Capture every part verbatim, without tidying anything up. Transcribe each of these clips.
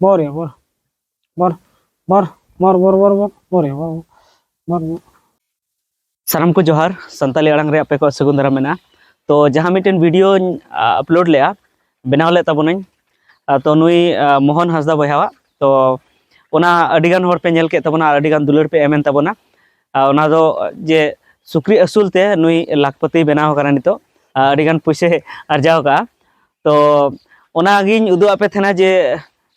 ᱵᱚᱨ ᱭᱟ ᱵᱚᱨ ᱵᱚᱨ ᱵᱚᱨ ᱵᱚᱨ ᱵᱚᱨ ᱵᱚᱨ ᱵᱚᱨ ᱵᱚᱨ ᱭᱟ ᱵᱚᱨ ᱵᱚᱨ ᱵᱚᱨ᱾ ᱥᱟᱱᱟᱢ ᱠᱚ ᱡᱚᱦᱟᱨ, ᱥᱟᱱᱛᱟᱞᱤ ᱟᱲᱟᱝ ᱨᱮ ᱟᱯᱮ ᱠᱚᱣᱟᱜ ᱥᱟᱹᱜᱩᱱ ᱫᱟᱨᱟᱢ ᱢᱮᱱᱟᱜᱼᱟ᱾ ᱛᱚ ᱡᱟᱦᱟᱸ ᱢᱤᱫᱴᱮᱱ ᱵᱷᱤᱰᱤᱭᱳᱧ ᱟᱯᱞᱳᱰ ᱞᱮᱫᱼᱟ, ᱵᱮᱱᱟᱣ ᱞᱮᱫ ᱛᱟᱵᱚᱱᱟᱹᱧ, ᱟ, ᱛᱚ ᱱᱩᱭ ᱟ, ᱢᱳᱦᱚᱱ ᱦᱟᱸᱥᱫᱟ ᱵᱚᱭᱦᱟᱣᱟᱜ, ᱛᱚ ᱚᱱᱟ ᱟᱹᱰᱤᱜᱟᱱ ᱦᱚᱲ ᱯᱮ ᱧᱮᱞ ᱠᱮᱫ ᱛᱟᱵᱚᱱᱟ ᱟᱨ ᱟᱹᱰᱤᱜᱟᱱ ᱫᱩᱞᱟᱹᱲ ᱯᱮ ᱮᱢᱮᱱ ᱛᱟᱵᱚᱱᱟ᱾ ᱟ, ᱚᱱᱟ ᱫᱚ ᱡᱮ ᱥᱩᱠᱨᱤ ᱟᱹᱥᱩᱞ ᱛᱮ ᱱᱩᱭ ᱞᱟᱠᱷᱯᱟᱹᱛᱤ ᱵᱮᱱᱟᱣ ᱟᱠᱟᱱᱟ ᱱᱤᱛᱚᱜ, ᱟ, ᱟᱹᱰᱤᱜᱟᱱ ᱯᱩᱭᱥᱟᱹᱭ ᱟᱨᱡᱟᱣ ᱟᱠᱟᱫᱼᱟ᱾ ᱛᱚ ᱚᱱᱟᱜᱤᱧ ᱩᱫᱩᱜ ᱟᱯᱮ ᱛᱟᱦᱮᱱᱟ ᱡᱮ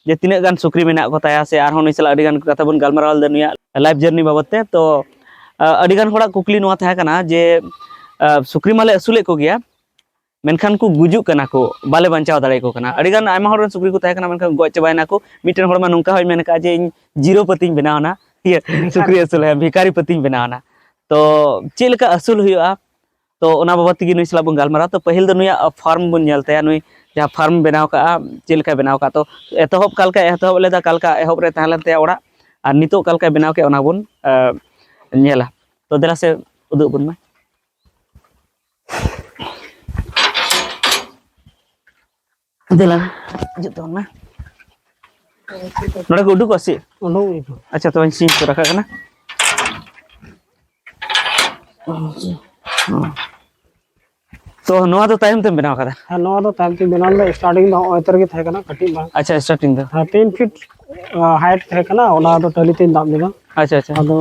ᱡᱮ ᱛᱤᱱᱟᱹᱜ ᱜᱟᱱ ᱥᱩᱠᱨᱤ ᱢᱮᱱᱟᱜ ᱠᱚ ᱛᱟᱭᱟ, ᱥᱮ ᱟᱨᱦᱚᱸ ᱱᱩᱭ ᱥᱟᱞᱟᱜ ᱟᱹᱰᱤ ᱜᱟᱱ ᱠᱟᱛᱷᱟ ᱵᱚᱱ ᱜᱟᱞᱢᱟᱨᱟᱣ ᱞᱮᱫᱟ ᱱᱩᱭᱟᱜ ᱞᱟᱭᱤᱯᱷ ᱡᱟᱨᱱᱤ ᱵᱟᱵᱚᱫ ᱛᱮ᱾ ᱛᱚ ᱟ, ᱟᱹᱰᱤ ᱜᱟᱱ ᱦᱚᱲᱟᱜ ᱠᱩᱠᱞᱤ ᱱᱚᱣᱟ ᱛᱟᱦᱮᱸ ᱠᱟᱱᱟ ᱡᱮ ᱟ, ᱥᱩᱠᱨᱤ ᱢᱟᱞᱮ ᱟᱹᱥᱩᱞᱮᱫ ᱠᱚᱜᱮᱭᱟ, ᱢᱮᱱᱠᱷᱟᱱ ᱠᱚ ᱜᱩᱡᱩᱜ ᱠᱟᱱᱟ ᱠᱚ, ᱵᱟᱞᱮ ᱵᱟᱧᱪᱟᱣ ᱫᱟᱲᱮᱭᱟᱠᱚ ᱠᱟᱱᱟ᱾ ᱟᱹᱰᱤ ᱜᱟᱱ ᱟᱭᱢᱟ ᱦᱚᱲ ᱨᱮᱱ ᱥᱩᱠᱨᱤ ᱠᱚ ᱛᱟᱦᱮᱸ ᱠᱟᱱᱟ, ᱢᱮᱱᱠᱷᱟᱱ ᱜᱚᱡ ᱪᱟᱵᱟᱭᱮᱱᱟ ᱠᱚ᱾ ᱢᱤᱫᱴᱮᱱ ᱦᱚᱲ ᱢᱟ ᱱᱚᱝᱠᱟ ᱦᱚᱸᱭ ᱢᱮᱱ ᱠᱟᱜᱼᱟ ᱡᱮ ᱤᱧ ᱡᱤᱨᱳ ᱯᱟᱹᱛᱤᱧ ᱵᱮᱱᱟᱣ ᱮᱱᱟ, ᱤᱭᱟᱹ ᱥᱩᱠᱨᱤ ᱟᱹᱥᱩᱞ, ᱦᱮᱸ, ᱵᱷᱤᱠᱟᱨᱤ ᱯᱟᱹᱛᱤᱧ ᱵᱮᱱᱟᱣ ᱮᱱᱟ᱾ ᱛᱚ ᱪᱮᱫ ᱞᱮᱠᱟ ᱟᱹᱥᱩᱞ ᱦᱩᱭᱩᱜᱼᱟ, ᱛᱚ ᱚᱱᱟ ᱵᱟᱵᱚᱫ ᱛᱮᱜᱮ ᱱᱩᱭ ᱥᱟᱞᱟᱜ ᱵᱚᱱ ᱜᱟᱞᱢᱟᱨᱟᱣᱟ᱾ ᱛᱚ ᱯᱟᱹᱦᱤᱞ ᱫᱚ ᱱᱩᱭᱟᱜ ᱯᱷᱟᱨᱢ ᱵᱚᱱ ᱧᱮᱞ ᱛᱟᱭᱟ, ᱱᱩᱭ ᱡᱟᱦᱟᱸ ᱯᱷᱟᱨᱢ ᱵᱮᱱᱟᱣ ᱠᱟᱜᱼᱟ, ᱪᱮᱫ ᱞᱮᱠᱟᱭ ᱵᱮᱱᱟᱣ ᱠᱟᱜᱼᱟ᱾ ᱛᱚ ᱮᱛᱚᱦᱚᱵ ᱚᱠᱟ ᱞᱮᱠᱟᱭ ᱮᱛᱚᱦᱚᱵ ᱞᱮᱫᱟ, ᱚᱠᱟ ᱞᱮᱠᱟ ᱮᱦᱚᱵ ᱨᱮ ᱛᱟᱦᱮᱸ ᱞᱮᱱ ᱛᱟᱭᱟ ᱚᱲᱟᱜ, ᱟᱨ ᱱᱤᱛᱚᱜ ᱚᱠᱟ ᱞᱮᱠᱟᱭ ᱵᱮᱱᱟᱣ ᱠᱮᱫᱼᱟ, ᱚᱱᱟ ᱵᱚᱱ ᱟ, ᱧᱮᱞᱟ᱾ ᱛᱚ ᱫᱮᱞᱟ ᱥᱮ ᱩᱫᱩᱜ ᱵᱚᱱ ᱢᱮ᱾ ᱫᱮᱞᱟ, ᱦᱤᱡᱩᱜ ᱛᱟᱵᱚᱱ ᱢᱮ᱾ ᱱᱚᱰᱮ ᱠᱚ ᱩᱰᱩᱠᱚᱜᱼᱟ ᱥᱮ? ᱩᱰᱩᱠ ᱜᱮᱠᱚ᱾ ᱟᱪᱪᱷᱟ, ᱛᱚᱵᱮ ᱥᱤᱧ ᱠᱚ ᱨᱟᱠᱟᱵ ᱠᱟᱱᱟ᱾ ᱛᱚ ᱱᱚᱣᱟ ᱫᱚ ᱛᱟᱭᱚᱢ ᱛᱮᱢ ᱵᱮᱱᱟᱣ ᱠᱟᱫᱟ? ᱦᱮᱸ, ᱱᱚᱣᱟ ᱫᱚ ᱛᱟᱭᱚᱢ ᱛᱮᱧ ᱵᱮᱱᱟᱣ ᱞᱮᱫᱟ᱾ ᱥᱴᱟᱨᱴᱤᱝ ᱫᱚ ᱦᱚᱸᱜᱼᱚᱭ ᱛᱚ ᱨᱮᱜᱮ ᱛᱟᱦᱮᱸ ᱠᱟᱱᱟ, ᱠᱟᱹᱴᱤᱡ ᱢᱟᱨᱟᱝ᱾ ᱟᱪᱪᱷᱟ, ᱥᱴᱟᱨᱴᱤᱝ ᱫᱚ᱾ ᱦᱮᱸ, ᱛᱤᱱ ᱯᱷᱤᱴ ᱦᱟᱭᱤᱴ ᱛᱟᱦᱮᱸ ᱠᱟᱱᱟ, ᱚᱱᱟ ᱫᱚ ᱴᱟᱹᱞᱤ ᱛᱮᱧ ᱫᱟᱵ ᱞᱮᱫᱟ᱾ ᱟᱪᱪᱷᱟ, ᱟᱪᱪᱷᱟ᱾ ᱟᱫᱚ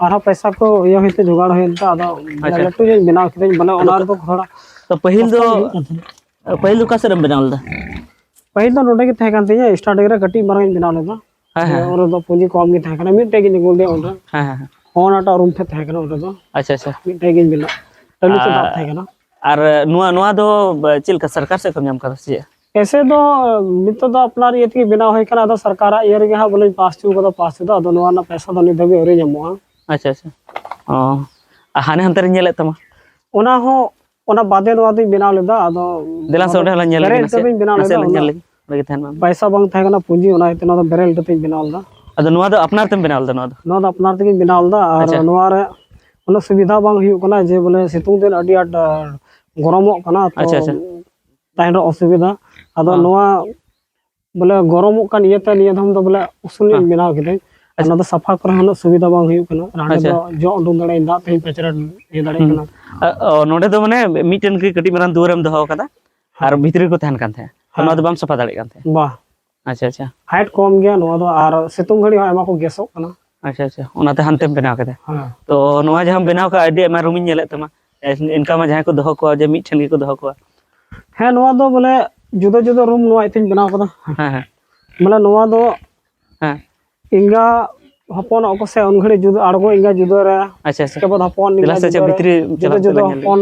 ᱟᱨᱦᱚᱸ ᱯᱚᱭᱥᱟ ᱠᱚ ᱤᱭᱟᱹ ᱦᱩᱭᱛᱮ, ᱡᱚᱜᱟᱲ ᱦᱩᱭᱮᱱ ᱛᱮ, ᱟᱫᱚ ᱟᱪᱪᱷᱟ᱾ ᱞᱟᱹᱴᱩ ᱧᱚᱜ ᱤᱧ ᱵᱮᱱᱟᱣ ᱠᱮᱫᱟᱹᱧ, ᱵᱚᱞᱮ ᱚᱱᱟ ᱟᱫᱚ ᱨᱮᱫᱚ ᱛᱷᱚᱲᱟ ᱛᱚ ᱯᱟᱹᱦᱤᱞ ᱫᱚ, ᱠᱚᱥᱴᱚ ᱧᱚᱜ ᱠᱟᱱ ᱛᱟᱦᱮᱸᱱᱟ᱾ ᱯᱟᱹᱦᱤᱞ ᱫᱚ ᱚᱠᱟ ᱥᱮᱫ ᱨᱮᱢ ᱵᱮᱱᱟᱣ ᱞᱮᱫᱟ? ᱯᱟᱹᱦᱤᱞ ᱫᱚ ᱱᱚᱰᱮ ᱜᱮ ᱛᱟᱦᱮᱸ ᱠᱟᱱ ᱛᱤᱧᱟᱹ, ᱥᱴᱟᱨᱴᱤᱝ ᱨᱮ ᱠᱟᱹᱴᱤᱡ ᱢᱟᱨᱟᱝ ᱤᱧ ᱵᱮᱱᱟᱣ ᱞᱮᱫᱟ᱾ ᱦᱮᱸ, ᱦᱮᱸ᱾ ᱩᱱ ᱨᱮᱫᱚ ᱯᱩᱸᱡᱤ ᱠᱚᱢ ᱜᱮ ᱛᱟᱦᱮᱸ ᱠᱟᱱᱟ, ᱢᱤᱫᱴᱮᱡ ᱜᱤᱧ ᱟᱹᱜᱩ ᱞᱮᱫᱟ ᱚᱸᱰᱮ᱾ ᱦᱮᱸ, ᱦᱮᱸ, ᱦᱮᱸ᱾ ᱦᱚᱸ, ᱚᱱᱟᱴᱟᱜ ᱨᱩᱢ ᱴᱷᱮᱡ ᱛᱟᱦᱮᱸ ᱠᱟᱱᱟ ᱚᱸᱰᱮ ᱫᱚ᱾ ᱟᱪᱪᱷᱟ, ᱟᱪᱪᱷᱟ᱾ ᱢᱤᱫᱴᱮᱡ ᱜᱤᱧ ᱵᱮᱱᱟᱣ, ᱴᱟᱹᱞᱤ ᱛᱮ ᱫᱟᱵ ᱟᱨ, ᱛᱟᱦᱮᱸ ᱠᱟᱱᱟ᱾ ᱟᱨ ᱱᱚᱣᱟ, ᱱᱚᱣᱟ ᱫᱚ ᱪᱮᱫ ᱞᱮᱠᱟ ᱥᱚᱨᱠᱟᱨ ᱥᱮᱫ ᱠᱷᱚᱱ ᱧᱟᱢ ᱠᱟᱫᱟ ᱥᱮ ᱪᱮᱫ? ᱮᱥᱮ ᱫᱚ ᱱᱤᱛᱚᱜ ᱫᱚ ᱟᱯᱱᱟᱨ ᱤᱭᱟᱹ ᱛᱮᱜᱮ ᱵᱮᱱᱟᱣ ᱦᱩᱭ ᱠᱟᱱᱟ, ᱟᱫᱚ ᱥᱚᱨᱠᱟᱨᱟᱜ ᱤᱭᱟᱹ ᱨᱮᱜᱮ ᱦᱟᱸᱜ ᱵᱚᱞᱮᱧ ᱯᱟᱥ ᱦᱚᱪᱚ ᱠᱟᱫᱟ ᱯᱟᱥ ᱛᱮᱫᱚ, ᱟᱫᱚ ᱱᱚᱣᱟ ᱨᱮᱱᱟᱜ ᱯᱚᱭᱥᱟ ᱫᱚ ᱱᱤᱛ ᱫᱷᱟᱹᱵᱤᱡ ᱟᱹᱣᱨᱤ ᱧᱟᱢᱚᱜᱼᱟ᱾ ᱟᱪᱪᱷᱟ, ᱟᱪᱪᱷᱟ᱾ ᱚ, ᱟᱨ ᱦᱟᱱᱮ ᱦᱟᱱᱛᱮ ᱨᱤᱧ ᱧᱮᱞᱮᱫ ᱛᱟᱢᱟ᱾ ᱚᱱᱟ ᱦᱚᱸ, ᱚᱱᱟ ᱵᱟᱫᱮ ᱱᱚᱣᱟ ᱫᱚᱧ ᱵᱮᱱᱟᱣ ᱞᱮᱫᱟ, ᱟᱫᱚ ᱫᱮᱞᱟ ᱱᱚᱣᱟ ᱥᱮ ᱫᱚ ᱚᱸᱰᱮ ᱦᱚᱸᱞᱟᱝ ᱧᱮᱞ ᱵᱮᱨᱮᱞ ᱞᱮᱜᱮ ᱤᱴᱟᱹ ᱱᱟᱥᱮ, ᱛᱮᱧ ᱵᱮᱱᱟᱣ ᱱᱟᱥᱮ ᱞᱮᱫᱟ, ᱞᱟᱝ ᱧᱮᱞ ᱩᱱᱟᱹᱜ ᱞᱮᱜᱮ, ᱚᱸᱰᱮ ᱜᱮ ᱛᱟᱦᱮᱱ ᱢᱟ᱾ ᱯᱚᱭᱥᱟ ᱵᱟᱝ ᱛᱟᱦᱮᱸ ᱠᱟᱱᱟ, ᱯᱩᱸᱡᱤ, ᱚᱱᱟ ᱤᱭᱟᱹᱛᱮ ᱱᱚᱣᱟ ᱫᱚ ᱵᱮᱨᱮᱞ ᱤᱴᱟᱹ ᱛᱮᱧ ᱵᱮᱱᱟᱣ ᱞᱮᱫᱟ᱾ ᱟᱫᱚ ᱱᱚᱣᱟ ᱫᱚ ᱟᱯᱱᱟᱨ ᱛᱮᱢ ᱵᱮᱱᱟᱣ ᱞᱮᱫᱟ ᱱᱚᱣᱟ ᱫᱚ? ᱱᱚᱣᱟ ᱫᱚ ᱟᱯᱱᱟᱨ ᱛᱮᱜᱤᱧ ᱵᱮᱱᱟᱣ ᱞᱮᱫᱟ, ᱟᱨ ᱟᱪᱪᱷᱟ᱾ ᱱᱚᱣᱟ ᱨᱮ ᱩᱱᱟᱹᱜ ᱥᱩᱵᱤᱫᱷᱟ ᱵᱟᱝ ᱦᱩᱭᱩᱜ ᱠᱟᱱᱟ, ᱡᱮ ᱵᱚᱞᱮ ᱥᱤᱛᱩᱝ ᱫᱤᱱ ᱟᱹᱰᱤ ᱟᱸᱴ, ᱟᱨ ᱜᱚᱨᱚᱢᱚᱜ ᱠᱟᱱᱟ, ᱛᱚ ᱟᱪᱪᱷᱟ, ᱟᱪᱪᱷᱟ᱾ ᱛᱟᱦᱮᱱ ᱨᱮ ᱚᱥᱩᱵᱤᱫᱷᱟ᱾ ᱟᱫᱚ ᱦᱮᱸ᱾ ᱱᱚᱣᱟ ᱵᱚᱞᱮ ᱜᱚᱨᱚᱢᱚᱜ ᱠᱟᱱ ᱤᱭᱟᱹᱛᱮ ᱱᱤᱭᱟᱹ ᱫᱷᱟᱣ ᱫᱚ ᱵᱚᱞᱮ ᱩᱥᱩᱞ ᱧᱚᱜ ᱦᱮᱸ᱾ ᱤᱧ ᱵᱮᱱᱟᱣ ᱠᱮᱫᱟᱹᱧ᱾ ᱟᱨ ᱟᱪᱪᱷᱟ᱾ ᱱᱚᱣᱟ ᱫᱚ ᱥᱟᱯᱷᱟ ᱠᱚᱨᱮ ᱦᱚᱸ ᱩᱱᱟᱹᱜ ᱥᱩᱵᱤᱫᱷᱟ ᱵᱟᱝ ᱦᱩᱭᱩᱜ ᱠᱟᱱᱟ᱾ ᱟᱨ ᱦᱟᱸᱰᱮ ᱟᱪᱪᱷᱟ᱾ ᱫᱚ ᱡᱚᱜ ᱩᱰᱩᱝ ᱫᱟᱲᱮᱭᱟᱜᱼᱟᱹᱧ, ᱫᱟᱜ ᱛᱮᱦᱚᱸᱧ ᱯᱟᱪᱨᱟ ᱤᱭᱟᱹ ᱫᱟᱲᱮᱭᱟᱜ ᱦᱩᱸ᱾ ᱠᱟᱱᱟ᱾ ᱟ, ᱚ, ᱱᱚᱰᱮ ᱫᱚ ᱢᱟᱱᱮ ᱢᱤᱫᱴᱮᱱ ᱜᱮ ᱠᱟᱹᱴᱤᱡ ᱢᱟᱨᱟᱝ ᱫᱩᱣᱟᱹᱨᱮᱢ ᱫᱚᱦᱚ ᱟᱠᱟᱫᱟ᱾ ᱟᱨ ᱦᱮᱸ᱾ ᱵᱷᱤᱛᱨᱤ ᱨᱮᱠᱚ ᱛᱟᱦᱮᱱ ᱠᱟᱱ ᱛᱟᱦᱮᱸᱫ᱾ ᱦᱮᱸ᱾ ᱱᱚᱣᱟ ᱫᱚ ᱵᱟᱢ ᱥᱟᱯᱷᱟ ᱫᱟᱲᱮᱭᱟᱜ ᱠᱟᱱ ᱛᱟᱦᱮᱸᱫ? ᱵᱟ᱾ ᱟᱪᱪᱷᱟ, ᱟᱪᱪᱷᱟ᱾ ᱦᱟᱭᱤᱴ ᱠᱚᱢ ᱜᱮᱭᱟ ᱱᱚᱣᱟ ᱫᱚ, ᱟᱨ ᱥᱤᱛᱩᱝ ᱜᱷᱟᱹᱲᱤᱡ ᱦᱚᱸ ᱟᱭᱢᱟ ᱠᱚ ᱜᱮᱥᱚᱜ ᱠᱟᱱᱟ᱾ ᱟᱪᱪᱷᱟ, ᱟᱪᱪᱷᱟ᱾ ᱚᱱᱟᱛᱮ ᱦᱟᱱᱛᱮᱢ ᱵᱮᱱᱟᱣ ᱠᱮᱫᱟ᱾ ᱦᱮᱸ᱾ ᱛᱚ ᱱᱚᱣᱟ ᱡᱟᱦᱟᱸᱢ ᱵᱮᱱᱟᱣ ᱠᱟᱜᱼᱟ, ᱟᱹᱰᱤ ᱟᱭᱢᱟ ᱨᱩᱢᱤᱧ ᱧᱮᱞᱮᱫ ᱛᱟᱢᱟ᱾ ᱮᱱᱠᱟ ᱢᱟ ᱡᱟᱦᱟᱸᱭ ᱠᱚ ᱫᱚᱦᱚ ᱠᱚᱣᱟ ᱡᱮ ᱢᱤᱫ ᱴᱷᱮᱱ ᱜᱮᱠᱚ ᱫᱚᱦᱚ ᱠᱚᱣᱟ᱾ ᱦᱮᱸ, ᱱᱚᱣᱟ ᱫᱚ ᱵᱚᱞᱮ ᱡᱩᱫᱟᱹ ᱡᱩᱫᱟᱹ ᱨᱩᱢ ᱱᱚᱣᱟ ᱤᱭᱟᱹᱛᱮᱧ ᱵᱮᱱᱟᱣ ᱠᱟᱫᱟ᱾ ᱦᱮᱸ, ᱦᱮᱸ᱾ ᱢᱟᱱᱮ ᱱᱚᱣᱟ ᱫᱚ ᱦᱮᱸ᱾ ᱮᱸᱜᱟ ᱦᱚᱯᱚᱱᱚᱜ ᱠᱚ ᱥᱮ ᱩᱱ ᱜᱷᱟᱹᱲᱤᱡ ᱡᱩᱫᱟᱹ ᱟᱬᱜᱚ, ᱮᱸᱜᱟ ᱡᱩᱫᱟᱹ ᱨᱮ, ᱟᱪᱪᱷᱟ, ᱟᱪᱪᱷᱟ᱾ ᱩᱥᱠᱮ ᱵᱟᱫ ᱦᱚᱯᱚᱱ ᱫᱮᱞᱟ ᱮᱸᱜᱟ ᱥᱮ ᱪᱮᱫ ᱡᱩᱫᱟᱹ ᱨᱮ, ᱵᱷᱤᱛᱨᱤ ᱡᱩᱫᱟᱹ ᱪᱟᱞᱟᱜ ᱡᱩᱫᱟᱹ ᱛᱮᱞᱟᱝ ᱧᱮᱞ ᱞᱮᱜᱮ᱾ ᱦᱚᱯᱚᱱ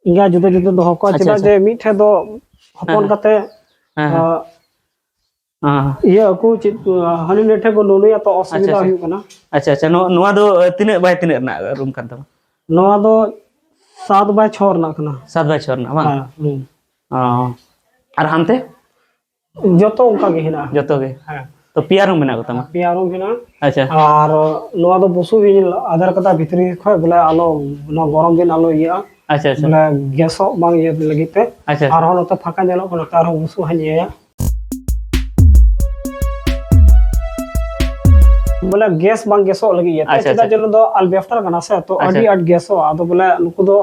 ᱮᱸᱜᱟ ᱡᱩᱫᱟᱹ ᱡᱩᱫᱟᱹ ᱫᱚᱦᱚ ᱠᱚᱣᱟ᱾ ᱟᱪᱪᱷᱟ, ᱪᱮᱫᱟᱜ ᱟᱪᱪᱷᱟ᱾ ᱡᱮ ᱢᱤᱫ ᱴᱷᱮᱱ ᱫᱚ ᱦᱮᱸ, ᱦᱚᱯᱚᱱ ᱦᱮᱸ᱾ ᱠᱟᱛᱮ, ᱦᱮᱸ, ᱦᱮᱸ᱾ ᱟᱸ, ᱦᱮᱸ, ᱦᱮᱸ᱾ ᱤᱭᱟᱹ ᱟᱠᱚ ᱪᱮᱫ ᱠᱚ, ᱦᱟᱹᱱᱤ ᱱᱟᱹᱭ ᱴᱷᱮᱱ ᱠᱚ ᱱᱩᱱᱩᱭᱟ, ᱛᱚ ᱟᱪᱪᱷᱟ, ᱚᱥᱩᱵᱤᱫᱷᱟ ᱟᱪᱪᱷᱟ᱾ ᱦᱩᱭᱩᱜ ᱠᱟᱱᱟ᱾ ᱟᱪᱪᱷᱟ, ᱟᱪᱪᱷᱟ᱾ ᱱᱚᱣᱟ, ᱱᱚᱣᱟ ᱫᱚ, ᱟᱹ, ᱛᱤᱱᱟᱹᱜ by ᱛᱤᱱᱟᱹᱜ ᱨᱮᱱᱟᱜ ᱨᱩᱢ ᱠᱟᱱ ᱛᱟᱢᱟ? ᱱᱚᱣᱟ ᱫᱚ ᱥᱟᱛ by ᱪᱷᱚ ᱨᱮᱱᱟᱜ ᱠᱟᱱᱟ᱾ ᱥᱟᱛ by ᱪᱷᱚ ᱨᱮᱱᱟᱜ, ᱵᱟᱝ? ᱦᱮᱸ, ᱦᱩᱸ᱾ ᱚ᱾ ᱟᱨ ᱦᱟᱱᱛᱮ? ᱡᱚᱛᱚ ᱚᱱᱠᱟ ᱜᱮ ᱦᱮᱱᱟᱜᱼᱟ᱾ ᱡᱚᱛᱚ ᱜᱮ? ᱦᱮᱸ᱾ ᱛᱚ ᱯᱮᱭᱟ ᱨᱩᱢ ᱢᱮᱱᱟᱜ ᱠᱚ ᱛᱟᱢᱟ? ᱯᱮᱭᱟ ᱨᱩᱢ ᱦᱮᱱᱟᱜᱼᱟ᱾ ᱟᱪᱪᱷᱟ᱾ ᱟᱨ ᱱᱚᱣᱟ ᱫᱚ ᱵᱩᱥᱩᱵ ᱤᱧ ᱟᱫᱮᱨ ᱠᱟᱫᱟ ᱵᱷᱤᱛᱨᱤ ᱠᱷᱚᱡ, ᱵᱚᱞᱮ ᱟᱞᱚ, ᱱᱚᱣᱟ ᱜᱚᱨᱚᱢ ᱫᱤᱱ ᱟᱞᱚ ᱤᱭᱟᱹᱜᱼᱟ᱾ ᱟᱪᱪᱷᱟ, ᱟᱪᱪᱷᱟ᱾ ᱵᱚᱞᱮ ᱜᱮᱥᱚᱜ ᱵᱟᱝ ᱤᱭᱟᱹ ᱞᱟᱹᱜᱤᱫ ᱛᱮ᱾ ᱟᱪᱪᱷᱟ᱾ ᱟᱨᱦᱚᱸ ᱱᱚᱛᱮ ᱯᱷᱟᱸᱠᱟ ᱧᱮᱞᱚᱜ ᱠᱟᱱᱟ, ᱱᱚᱛᱮ ᱟᱨᱦᱚᱸ ᱵᱩᱥᱩᱵ ᱦᱟᱸᱜ ᱤᱧ ᱤᱭᱟᱹᱭᱟ᱾ ᱵᱚᱞᱮ ᱜᱮᱥ ᱵᱟᱝ ᱜᱮᱥᱚᱜ ᱞᱟᱹᱜᱤᱫ ᱤᱭᱟᱹᱛᱮ᱾ ᱟᱪᱪᱷᱟ, ᱪᱮᱫᱟᱜ ᱟᱪᱪᱷᱟ᱾ ᱡᱮ ᱱᱚᱣᱟ ᱫᱚ ᱟᱞᱵᱮᱥᱴᱟᱨ ᱠᱟᱱᱟ ᱥᱮ, ᱛᱚ ᱟᱪᱪᱷᱟ᱾ ᱟᱹᱰᱤ ᱟᱸᱴ ᱜᱮᱥᱚᱜᱼᱟ᱾ ᱟᱫᱚ ᱵᱚᱞᱮ ᱱᱩᱠᱩ ᱫᱚ